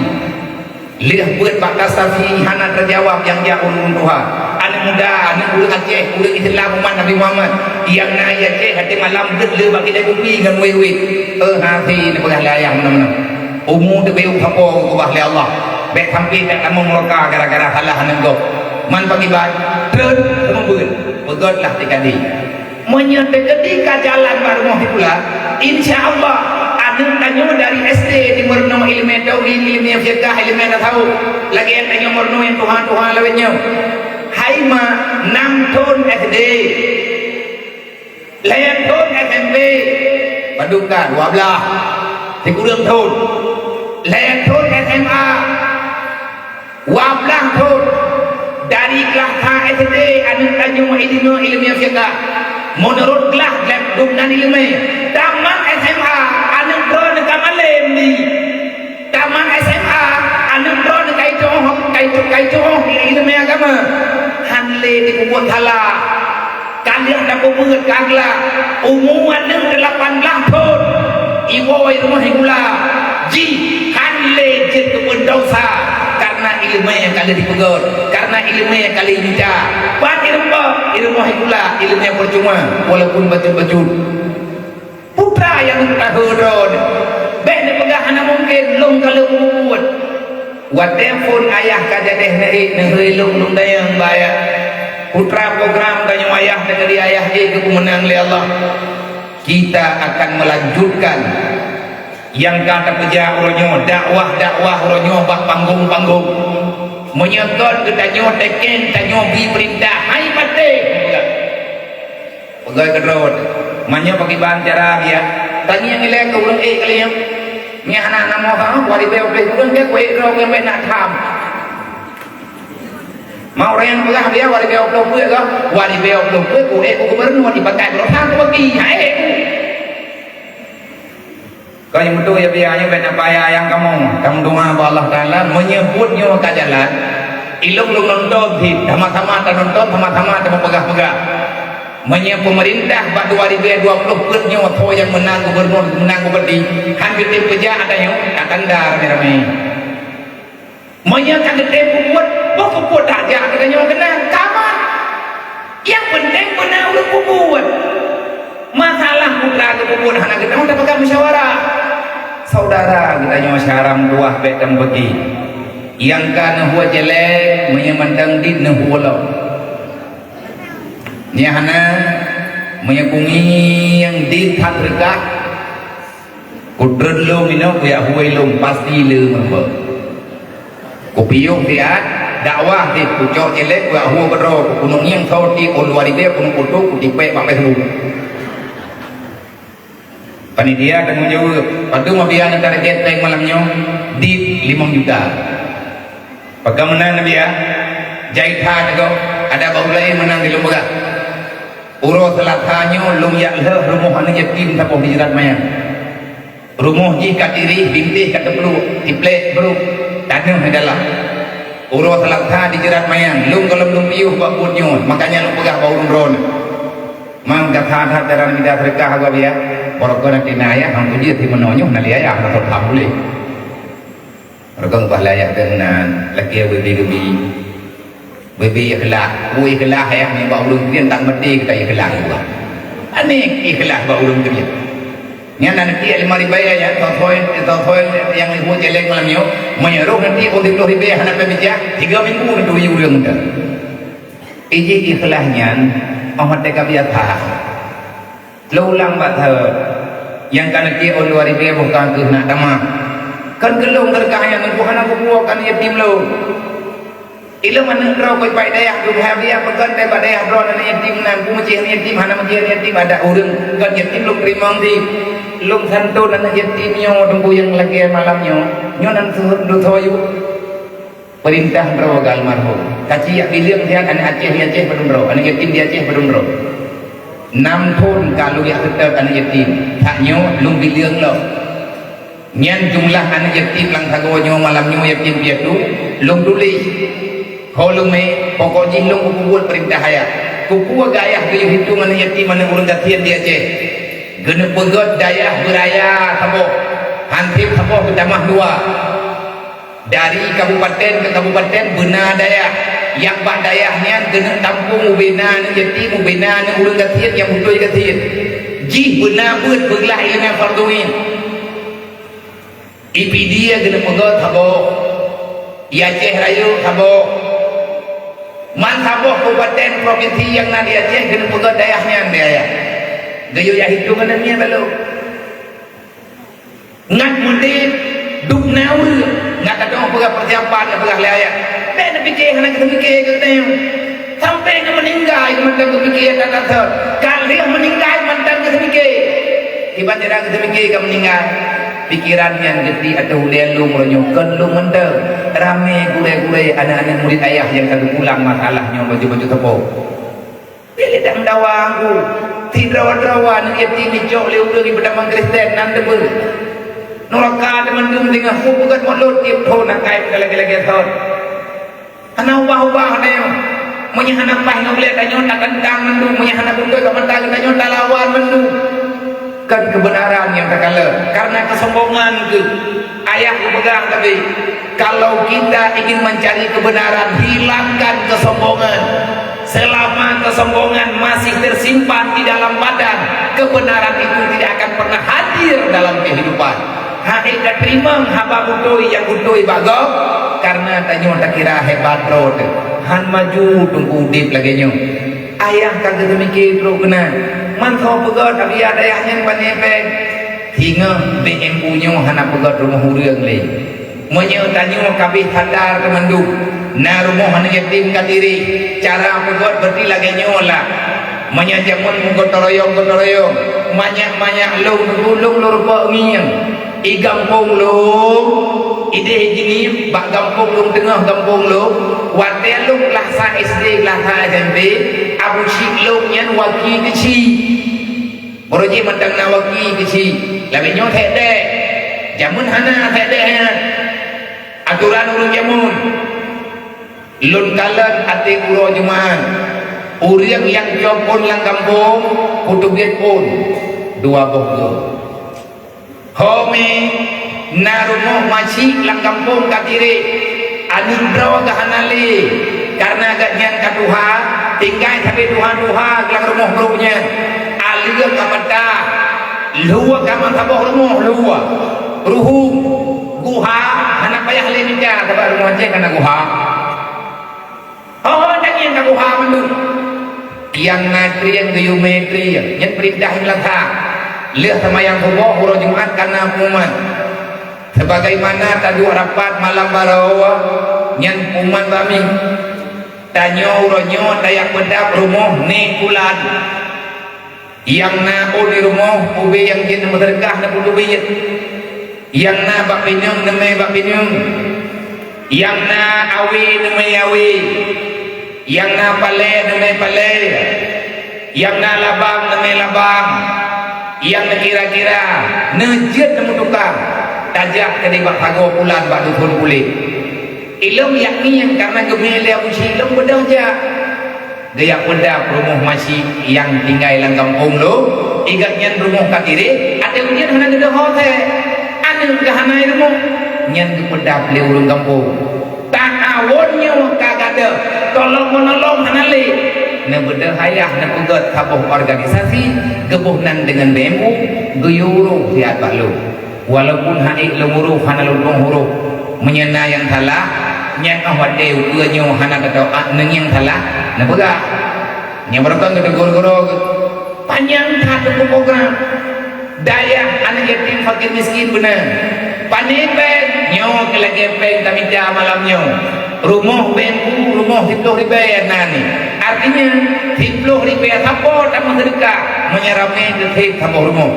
lheueh beuet bak tasasi hana teujawab nyang jak ureueng tuha. Aneuk muda, aneuk ureueng Aceh, ureueng Islam umat Nabi Muhammad, nyang na i Aceh, até malam beuet le bak kidai kupi ngon wéh-wéh. Eh, hase neupeugah lé ayah meunan-meunan. Umu teubiôh sapo geukeubah lé Allah. Bèk sampai that tamong nuraka gara-gara salah aneuk gob. Man pakriban, treun seumeubeuet, peugöt lah tingkadi. Meunyoe teukeudi ka jalan bak rumoh sikula, insya Allah, aneuk tanyoe dari SD jimeurunoe ileumèe tauhid, ileumèe fiqah, ileumèe tasawuf, lagèe nyang tanyoe meurunoe nyang tuha-tuha lawét nyoe. Hai ma, nam thôn SD, lhèe thôn SMP, padub ka dua blaih, sikureueng thôn, lhèe thôn SMA, dua blaih thôn, dari klas sa SD aneuk tanyoe ileumèe, ileumèe fiqah. Meunurot klas lhèe dum nan ileumèe, tamat SMA aneuk droeneuh ka malém di. Tamat SMA aneuk droeneuh ka itu'oh, ka itu-, ka itu'oh ileumèe agama. Han lé dipeubuet salah. Ka lheueh na peubuet ka glak, umu aneuk delapan blaih thôn, iwoe rumoh sikula, jih han lé jeuet keu peudesya, karena Karena ileumèe ka lheueh jipeugöt, karena ileumèe ka lheueh jimita. Pat ileumèe, ileumèe sikula, ileumèe peucuma, walaupun bacut-bacut. Putra nyang tahe droe, bèk neupeugah hana mungken, lôn ka lheueh peubuet. Watèe phôn ayah ka jadeh neuék, neuhôi lôn, lôn dayang bak ayah. Putra program tanyoe ayah, deungon di ayah ék keu peumeunang lé Allah. Kita akan melanjutkan nyang ka tapeujak uroe nyoe, dakwah-dakwah uroe nyoe bak panggong-panggong. Meunyoe kon geutanyoe teken, tanyoe bri peurintah, hai patéh! Peugah keudroe, meunyoe pakriban cara dia, tangieng ilèe keu ureueng ék kalian. Nyan hana namoe ha, dua ribèe ploh ureueng ke kuék droe nyang bèk na tham. Mau ureueng peugah dia dua ribèe ploh peuet kah? Dua ribèe ploh peuet kuék gubernur dipakai beureuha keu bagi. Hai. Kau nyang beutôi ya biaya nyoe bèk na payah nyang kamoe. Kamoe doa bak Allah Taala, meunyoe buet nyoe ka jalan, ilong lôn nonton cit, sama-sama tanonton, sama-sama tapeugah-peugah. Meunyoe peumeurintah bak dua ribèe dua ploh peuet nyoe, soe nyang meunang gubernur, meunang bupati, han geutem peujak ata nyoe, ka tanda ramé-ramé. Meunyoe ka geutem peubuet, boh peubuet dak jak geutanyoe keunan, ka aman. Nyang penting beuna ureueng peubuet. Masalah putra geupeubuet hana geutanyoe tapeugah musyawarah. Saudara geutanyoe syara meutuwah bèk tambagi. Nyang ka neuhue jelek, meunyoe mantong dit neuhue lom. Nyan hana, meunyoe kungieng dit that reugah, Kutreun lôn inoe kuyak hue lôn pasti le meurumpok. Kupiôh siat, dakwah cit, kucok célék kuyak hue keudroe, kungieng soe cit, ôn dua ribèe, kuneukutuk, kutipék bak Facebook. Panitia tanggong jaweueb, padum biaya neutarget péng malam nyoe, dit limong juta. Pakon meunan neubiaya, jai that teuk, adak bak ulèe meunan di lôn peugah. Uroe Seulasa nyoe lôn jak lheueh rumoh aneuk yatim saboh di Jeurat Mayang. Rumoh jih ka tirih, bintéh ka teupluek, tiplek brôk, taneuh di dalam. Uroe Seulasa di Jeurat Mayang, lôn gohlom lôn piôh bak buet nyoe, makanya lôn peugah bak ureueng droeneuh. Mang gata that cara mida seudeukah gob ya, barokon até na ayah, hang kujeuet simeunoe nyoe na lé ayah, na sot ham puléh. Rukon bah layah keunan, lakée beubi-beubi. Beubi ikhlas, beu ikhlas ya, nibak ureueng kirieng tak meuti kita ikhlas juga. Aneh ikhlas bak ureueng kirieng. Nyan nanti lima ribèe ya, toh-toh, toh-toh nyang leuhô célék malam nyoe, meunyoe roh nanti pun siplôh ribèe hana peubicara, tiga minggu nanti ureueng dah. Iji ikhlas nyan, oh teuka biasa. Lôn ulang bak thôn, nyang ka neutiek ôn dua ribèe boh ka keuh na tamah. Kon keu lôn teuka nyan, teungku hana kupuwoe keu aneuk yatim lôn. Ilôn aneuk droe keu bak dayah, keu bak dayah, pakon bak dayah droe aneuk yatim nan, peumeucéh aneuk yatim, hana meucéh aneuk yatim, adak ureueng kon yatim lôn teurimong cit. Lôn santon aneuk yatim nyoe teungku nyang lagèe malam nyoe, nyoe nan seuhôt dosa yue. Peurintah droe almarhum. Kaciyak bileueng siat aneuk Aceh di Aceh padum droe, aneuk yatim di Aceh padum droe. Nam thon ka lôn jak seutôt aneuk yatim, that nyoe lôn bileueng lom. Nyan jumlah aneuk yatim lam sagoe nyoe malam nyoe yatim piatu, lôn tuléh. Ho lôn mé, pokok jih lôn kupeubuet peurintah ayah. Kupeue gayah geuyue hitong aneuk yatim aneuk ureueng gasien di Aceh. Geuneuk peugöt dayah beuraya saboh, han tem saboh geutamah dua. Dari kabupaten keu kabupaten beuna dayah. Nyang bak dayah nyan keuneuk tampông ubena aneuk yatim, ubena aneuk ureueng gasien nyang beutôi gasien. Jih beuna beuet beuglah ileumèe fardhu ain. I Pidie keuneuk peugöt saboh. I Aceh Rayeuk saboh. Man saboh kabupaten provinsi nyang na di Aceh keuneuk peugöt dayah nyan di ayah. Geuyue jak hitong aneuk nyan lalu. Ngat meudeh, dub na ueh, ngat adoe peugah peusiapan, peugah lé ayah. Bèk neupike hana geupike keu geutanyoe. Sampai neumeuninggai mantong geupike that-that thon. Ka lheueh meuninggai mantong geupike. Iban jadah geupike ka meuninggai. Pikeran nyan geuti ateueh ulèe lôn meunyoe kon lôn mantong. Ramé gurèe-gurèe aneuk-aneuk murit ayah nyang ka geupulang masalah nyoe baju-baju teupông. Bèk lé dak meudawa angku. Sidroe-droe aneuk yatim jicok lé ureueng ié beutamong Kristen nan teupeue. Nuraka teuh mandum singoh peugöt mulod tiep thon akai lagèe-lagèe thon. Hana ubah-ubah nyoe. Meunyoe hana paih ngon ulèe tanyoe tatantang mandum, meunyoe hana beutôi ka mata geutanyoe talawan mandum. Kon keubeunaran nyang takalon, kareuna keusombongan keuh. Ayah geupeugah tapi, Kalau kita ingin mencari kebenaran, hilangkan kesombongan. Selama kesombongan masih tersimpan di dalam badan, kebenaran itu tidak akan pernah hadir dalam kehidupan. Hai ka teurimong haba beutôi nyang beutôi bak gob, karena tanyoe takira hebat droe teuh. Han maju teungku udeb lagée nyoe. Ayah ka geuteumiké trok keunan. Mantong peugét, tapi ayah nyan pané péng. Singoh B M U nyoe hana peugét rumoh ureuëng lé. Meunyoe tanyoe kabeh that-that teumandum, na rumoh aneuk yatim ka tireh, cara peugét berarti lagée nyoe lah. Meunyoe jameun meugotong royong-gotong royong, manyak-manyak lôn, lôn, lôn rupa ngieng. I gampông lôn, ideh jini bak gampông lôn, teungoh gampông lôn, watée lôn kelas sa S D, kelas sa S M P, Abu Syik lôn nyan waki keuchik. Uroe jih mantong na waki keuchik, lagée nyoe thek dek. Jameun hana thek dek nyan. Atoran ureuëng jameun. Lôn kalon até uroe Jumat. Ureuëng nyang cok phon lam gampông, kuteubiet phon dua boh goe. Ho mé na rumoh masyik lam gampông ka tirek, aneuk droe ka hana lé, kareuna gobnyan ka tuha, tinggai sabe tuha-tuha lam rumoh brok nyan. Aleueng ka patah, lhue ka meusaboh rumoh, lhue, ruhueng, guha, hana payah lé mita, sabab rumoh Aceh ka na guha. Oh, daging ka guha mandum. Nyang na trieng geuyue mé trieng, nyan peurintah Imlata. Lheueh seumayang suboh uroe Jumat ka na pengumuman. Sebagaimana taduek rapat malam baroe, nyan pengumuman bami. Tanyoe uroe nyoe tajak peudap rumoh Nék Kulan. Nyang na ôn di rumoh, ubé nyang jeuet neumeuseudekah neupeuduek bit. Nyang na bak pineung neumé bak pineung. Nyang na awé neumé awé. Nyang na palée neumé palée. Nyang na labang neumé labang. Nyang neukira-kira neujeuet neumeutukang. Tajak keudeh bak sagoe Kulan bak dusun puléh. Ilôn yakni nyang karna geumé lé Abu Syik lôn beudôh jak. Geujak peudap rumoh masyik nyang tinggai lam gampông lôn, i gobnyan rumoh ka tirek, até ujeuen hana geudeuh ho thée. Aneuk ka hana i rumoh, nyan geupeudap lé ureuëng gampông. Taawon nyoe ka gadôh, tolong meunolong hana lé. Neubeudôh ayah neupeugét saboh organisasi, geuboh nan deungon B M U, geuyue uroe siat bak lôn. Walaupun han ék lôn uroh hana lôn tueng uroh, meunyoe na nyang salah, nyan óh watée ukeue nyoe hana teutoát ngon nyang salah, neupeugah. Nyang beureukan geutegur gurô geuh. Panyang that teungku program. Dayah aneuk yatim fakir miskin beuna. Pané péng, nyoe keu lagée péng tamita malam nyoe. Rumoh B M U, rumoh siploh ribée na ni. Artinya, siploh ribée sapo tameuseudekah, meunyoe ramé teutheb saboh rumoh.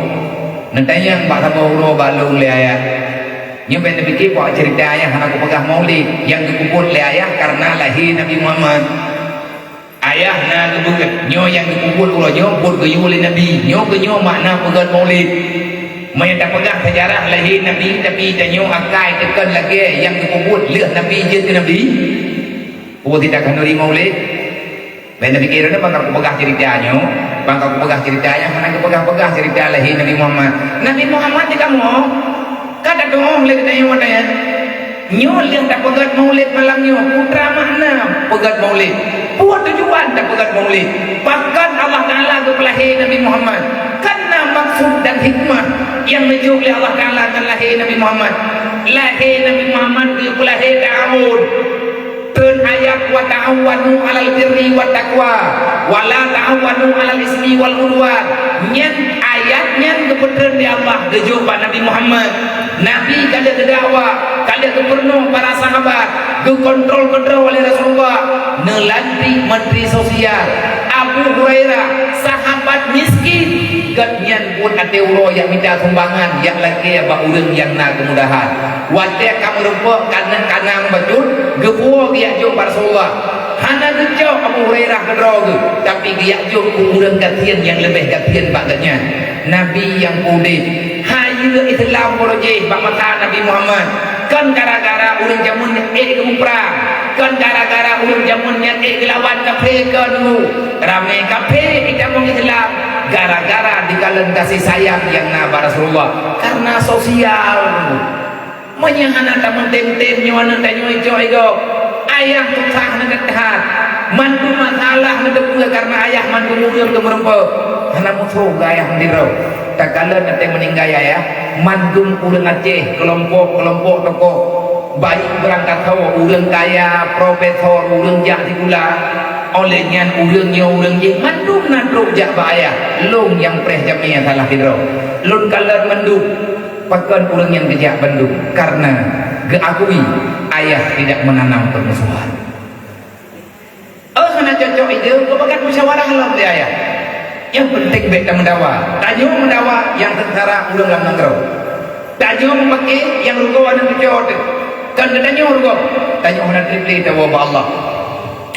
Neutanyong bak saboh uroe bak lôn lé ayah. Nyoe bèk neupike bak ceurita ayah hana kupeugah maulid nyang geupeubuet lé ayah kareuna lahé Nabi Muhammad. Ayah na geupeugah, nyoe nyang geupeubuet uroe nyoe buet geuyue lé Nabi. Nyoe keuh nyoe makna peugét maulid. Meunyoe tapeugah seujarah lahé Nabi, tapi tanyoe akai teukon lagée nyang geupeubuet lheueh Nabi jeuet keu Nabi. Peue sita khanuri maulid? Bèk neupike droeneuh ban ka kupeugah ceurita nyoe, ban ka kupeugah ceurita nyang hana geupeugah-peugah ceurita lahé Nabi Muhammad. Nabi Muhammad di kamoe ka tatuoh lé geutanyoe watée nyan. Nyoe lheueh tapeugét maulid malam nyoe, peue makna peugét maulid? Peue tujuan tapeugét maulid? Pakon Allah Taala geupeulahé Nabi Muhammad? Kan na maksud dan hikmah nyang neujok lé Allah Taala ngon lahé Nabi Muhammad. Lahé Nabi Muhammad geupeulahé taawon. Teun ayat, "Wa ta'awanu 'alal birri wat taqwa, wa la ta'awanu 'alal ismi wal 'udwan." Nyan ayat nyan geupeutreun lé Allah geujok bak Nabi Muhammad. Nabi ka lheueh geudakwah, ka lheueh geupeureunoh para sahabat, geukontrol keudroe lé Rasulullah, neulantik menteri sosial, Abu Hurairah, sahabat miskin, gobnyan buet até uroe jak mita sumbangan jak lakée bak ureuëng nyang na keumudahan. Watée ka meurumpok kanang-kanang bacut, geupuwoe geujak jok bak Rasulullah. Hana geucok Abu Hurairah keudroe geuh, tapi geujak jok keu ureuëng gasien nyang leubeh gasien bak gobnyan, Nabi nyang udeb. Hai Islam uroe jih bak masa Nabi Muhammad, kon gara-gara ureuëng jameun nyan ék geuprang, kon gara-gara ureuëng jameun nyan ék geulawan kafé, kon ramé kafé itamong Islam, gara-gara dikalon gaséh sayang nyang na bak Rasulullah, kareuna sosial. Meunyoe hana tameutem-tem nyoe aneuk tanyoe icok igob, ayah susah neuteuhat. Mandum masalah neuteupeue kareuna ayah mandum ureueng keu meureumpok. Hana musoh keu ayah sidroe. Takalon watée meuninggai ayah, mandum ureueng Aceh, keulompok-keulompok tokoh, baik beurangkat ho, ureueng kaya, profesor, ureueng jak sikula, óh lheueh nyan ureueng nyoe ureueng jih, mandum na trok jak bak ayah. Lôn nyang preh jamé salah sidroe. Lôn kalon mandum. Pakon ureueng nyan geujak bandum? Kareuna geuakui ayah tidak menanam permusuhan. Oh, hana cocok ide, geupeugah musyawarah lom lé ayah. Nyang penting bék tameudawa. Tanyoe meudawa nyang seungsara ureueng lam nanggroe. Tanyoe meupaké nyang rugoe aneuk cucoe teuh. Kon geutanyoe rugoe, tanyoe hana treb lé tawoe bak Allah.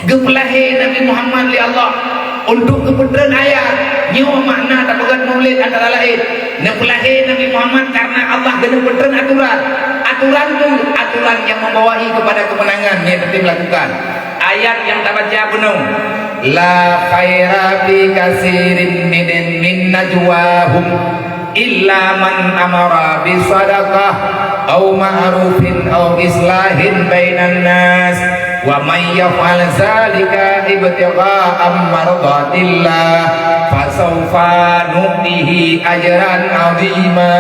Geupeulahé Nabi Muhammad lé Allah untuk geupeutreun ayat. Nyoe makna tapeugét Maulid antara laén. Neupeulahé Nabi Muhammad kareuna Allah geuneuk peutreun aturan. Aturan tu, aturan nyang membawai kepada kemenangan nyang teutem lakukan. Ayat nyang tabaca bunoe, "La khaira fi katsirin min, min najwahum." Illa man amara bi sadaqah au ma'rufin au islahin bainan nas, wa may yaf'al zalika ibtigha'a mardatillah, fasaufa nu'tihi ajran 'azima.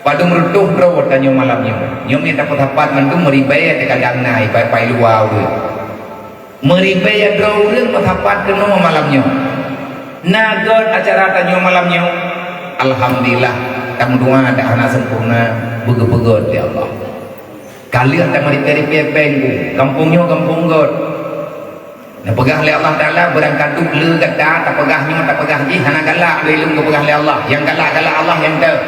Padum reutôh droe tanyoe malam nyoe. Nyoe mita peusapat mandum meuribée teuka gangna ipai-pai luwa ureueng. Meuribée droe ureueng meusapat keunoe malam nyoe. Na gét acara tanyoe malam nyoe. Alhamdulillah, tameudoa dak hana sempurna, beugeupeugét lé Allah. Ka lheueh tameuribée-ribée péng bu, gampông nyoe gampông gét. Neupeugah lé Allah Taala, beurangkat duek le gata, tapeugah nyoe, tapeugah jih, hana galak lé lôn geupeugah lé Allah. Nyang galak-galak Allah nyang teu.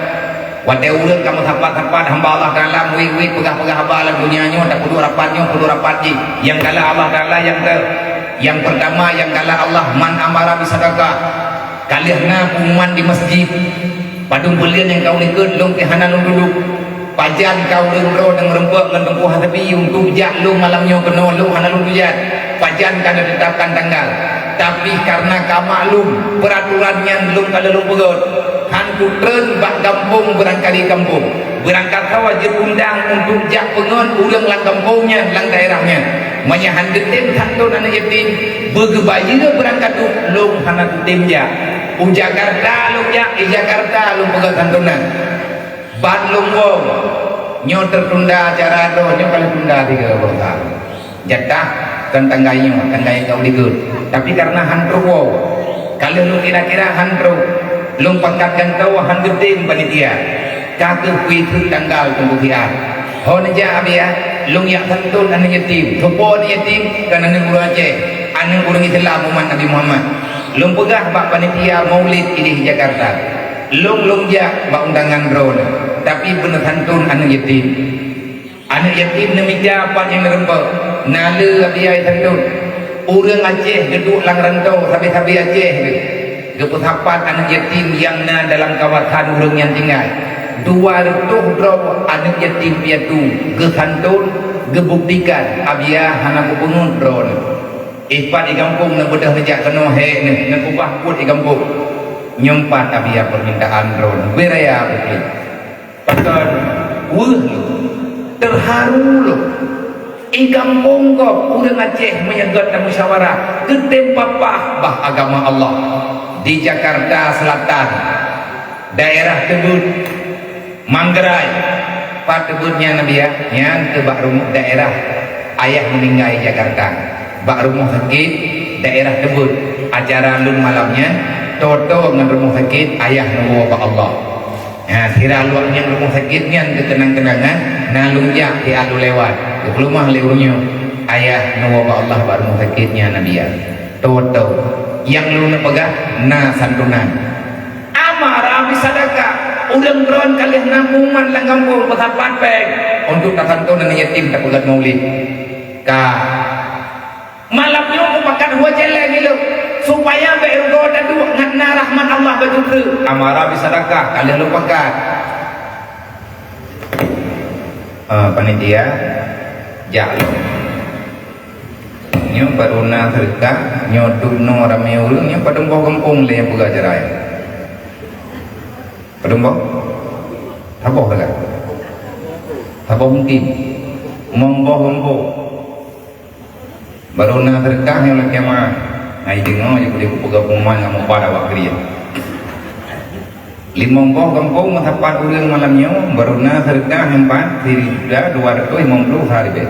Watée ureueng ka meusapat-sapat hamba Allah Taala, muit-muit peugah-peugah haba lam donya nyoe, tapeuduek rapat nyoe, peuduek rapat jih. Nyang galak Allah Taala nyang teu. Nyang peurtama nyang galak Allah, man amara bisadaqah. Ka lheueh na pengumuman di masjid. Padum buleuen nyang ka ulikot lôn pih hana lôn duduek. Pajan ka ureueng droe nyang meureumpok ngon Teungku Hasbi untuk jak lôn malam nyoe keunoe, lôn hana lôn tujak. Pajan ka neutetapkan tanggal. Tapi kareuna ka maklum, peuraturan nyan lôn ka lheueh lôn peugét. Han kutreun bak gampông beurangkali gampông. Beurangkat sawa jeuet undang untuk jak peungon ureueng lam gampông nyan, lam daerah nyan. Meunyo han geutem santôn aneuk yatim, beugeubayeue beurangkat duek, lôn hana kutem jak. U Jakarta lôn jak, di Jakarta lôn peugét santonan. Ban lôn woe, nyoe teutunda acara droe, nyoe ka lheueh tunda tiga boh thôn. Jatah kon tanggai nyoe, tanggai nyang ka ulikot. Tapi kareuna han trok woe, ka lheueh lôn kira-kira han trok, lôn pakat gantoe han geutem panitia. Ka keuh kuikot tanggal teungku siat. Ho neujak Abiya, lôn jak santôn aneuk yatim. Soe po aneuk yatim? Kon aneuk ureueng Aceh, aneuk ureueng Islam umat Nabi Muhammad. Lôn peugah bak panitia Maulid idéh Jakarta. Lôn, lôn jak bak undangan droeneuh, tapi beuneuh santôn aneuk yatim. Aneuk yatim neumita pat nyang neureumpok, na le Abiya santôn. Ureueng Aceh geuduek lam rantau, sabe-sabe Aceh geuh. Geupeusapat aneuk yatim nyang na dalam kawasan ureueng nyan tinggai. Dua reutôh droe aneuk yatim piatu geusantôn, geubuktikan Abiya hana geupeungeut droeneuh. Ipat di gampông neubeudôh neujak keunoe hék neuh, neukeubah buet di gampông. Nyoe pat Abiya peumintaan droeneuh, beuraya beutôi. Pakon weueh lôn, teuharu lôn. I gampông gob ureueng Aceh meunyo gét tamusyawarah, geutem papah bah agama Allah. Di Jakarta Selatan, daerah Tebet, Manggarai, pat Tebet nyan Nabi ya, nyan teuh bak rumoh daerah ayah meuninggai Jakarta. Bak rumoh sakét daerah Tebet, acara lôn malam nyan, toe-toe ngon rumoh sakét ayah neuwoe bak Allah. Ha, sira luwah nyang rumoh sakét nyan keu keunang-keunangan, na lôn jak siat lôn lewat. Geupeuleumah lé ureueng nyoe, ayah neuwoe bak Allah bak rumoh sakét nyan Nabi ya. Toe-toe. Nyang lôn neupeugah na santunan. Amara bisadaqah, ureueng droen ka lheueh na pengumuman lam gampông peusapat péng untuk tasantun aneuk yatim tapeugét maulid. Ka. Malam nyoe mupakat hue céléng ilôn, supaya bék rugoe taduek ngat na rahmat Allah bak jeuet treuk. Amara bisadaqah, ka lheueh lôn pakat. Eh, panitia, jak lom. Nyoe baru na seudeukah, nyoe dum noe ramé ureueng, nyoe padum boh gampông lé nyang peugah jarai. Padum boh? Saboh lagak. Saboh mungkin. Monggoh-monggoh. Baru na seudeukah nyoe lam kiamat. Hai deungoe je peugah pengumuman ngon mubat awak keu dia. Limong boh gampông meusapat ureuëng malam nyoe, baru na seudeukah nyan ban siribèe dua ratus limong ploh siribèe.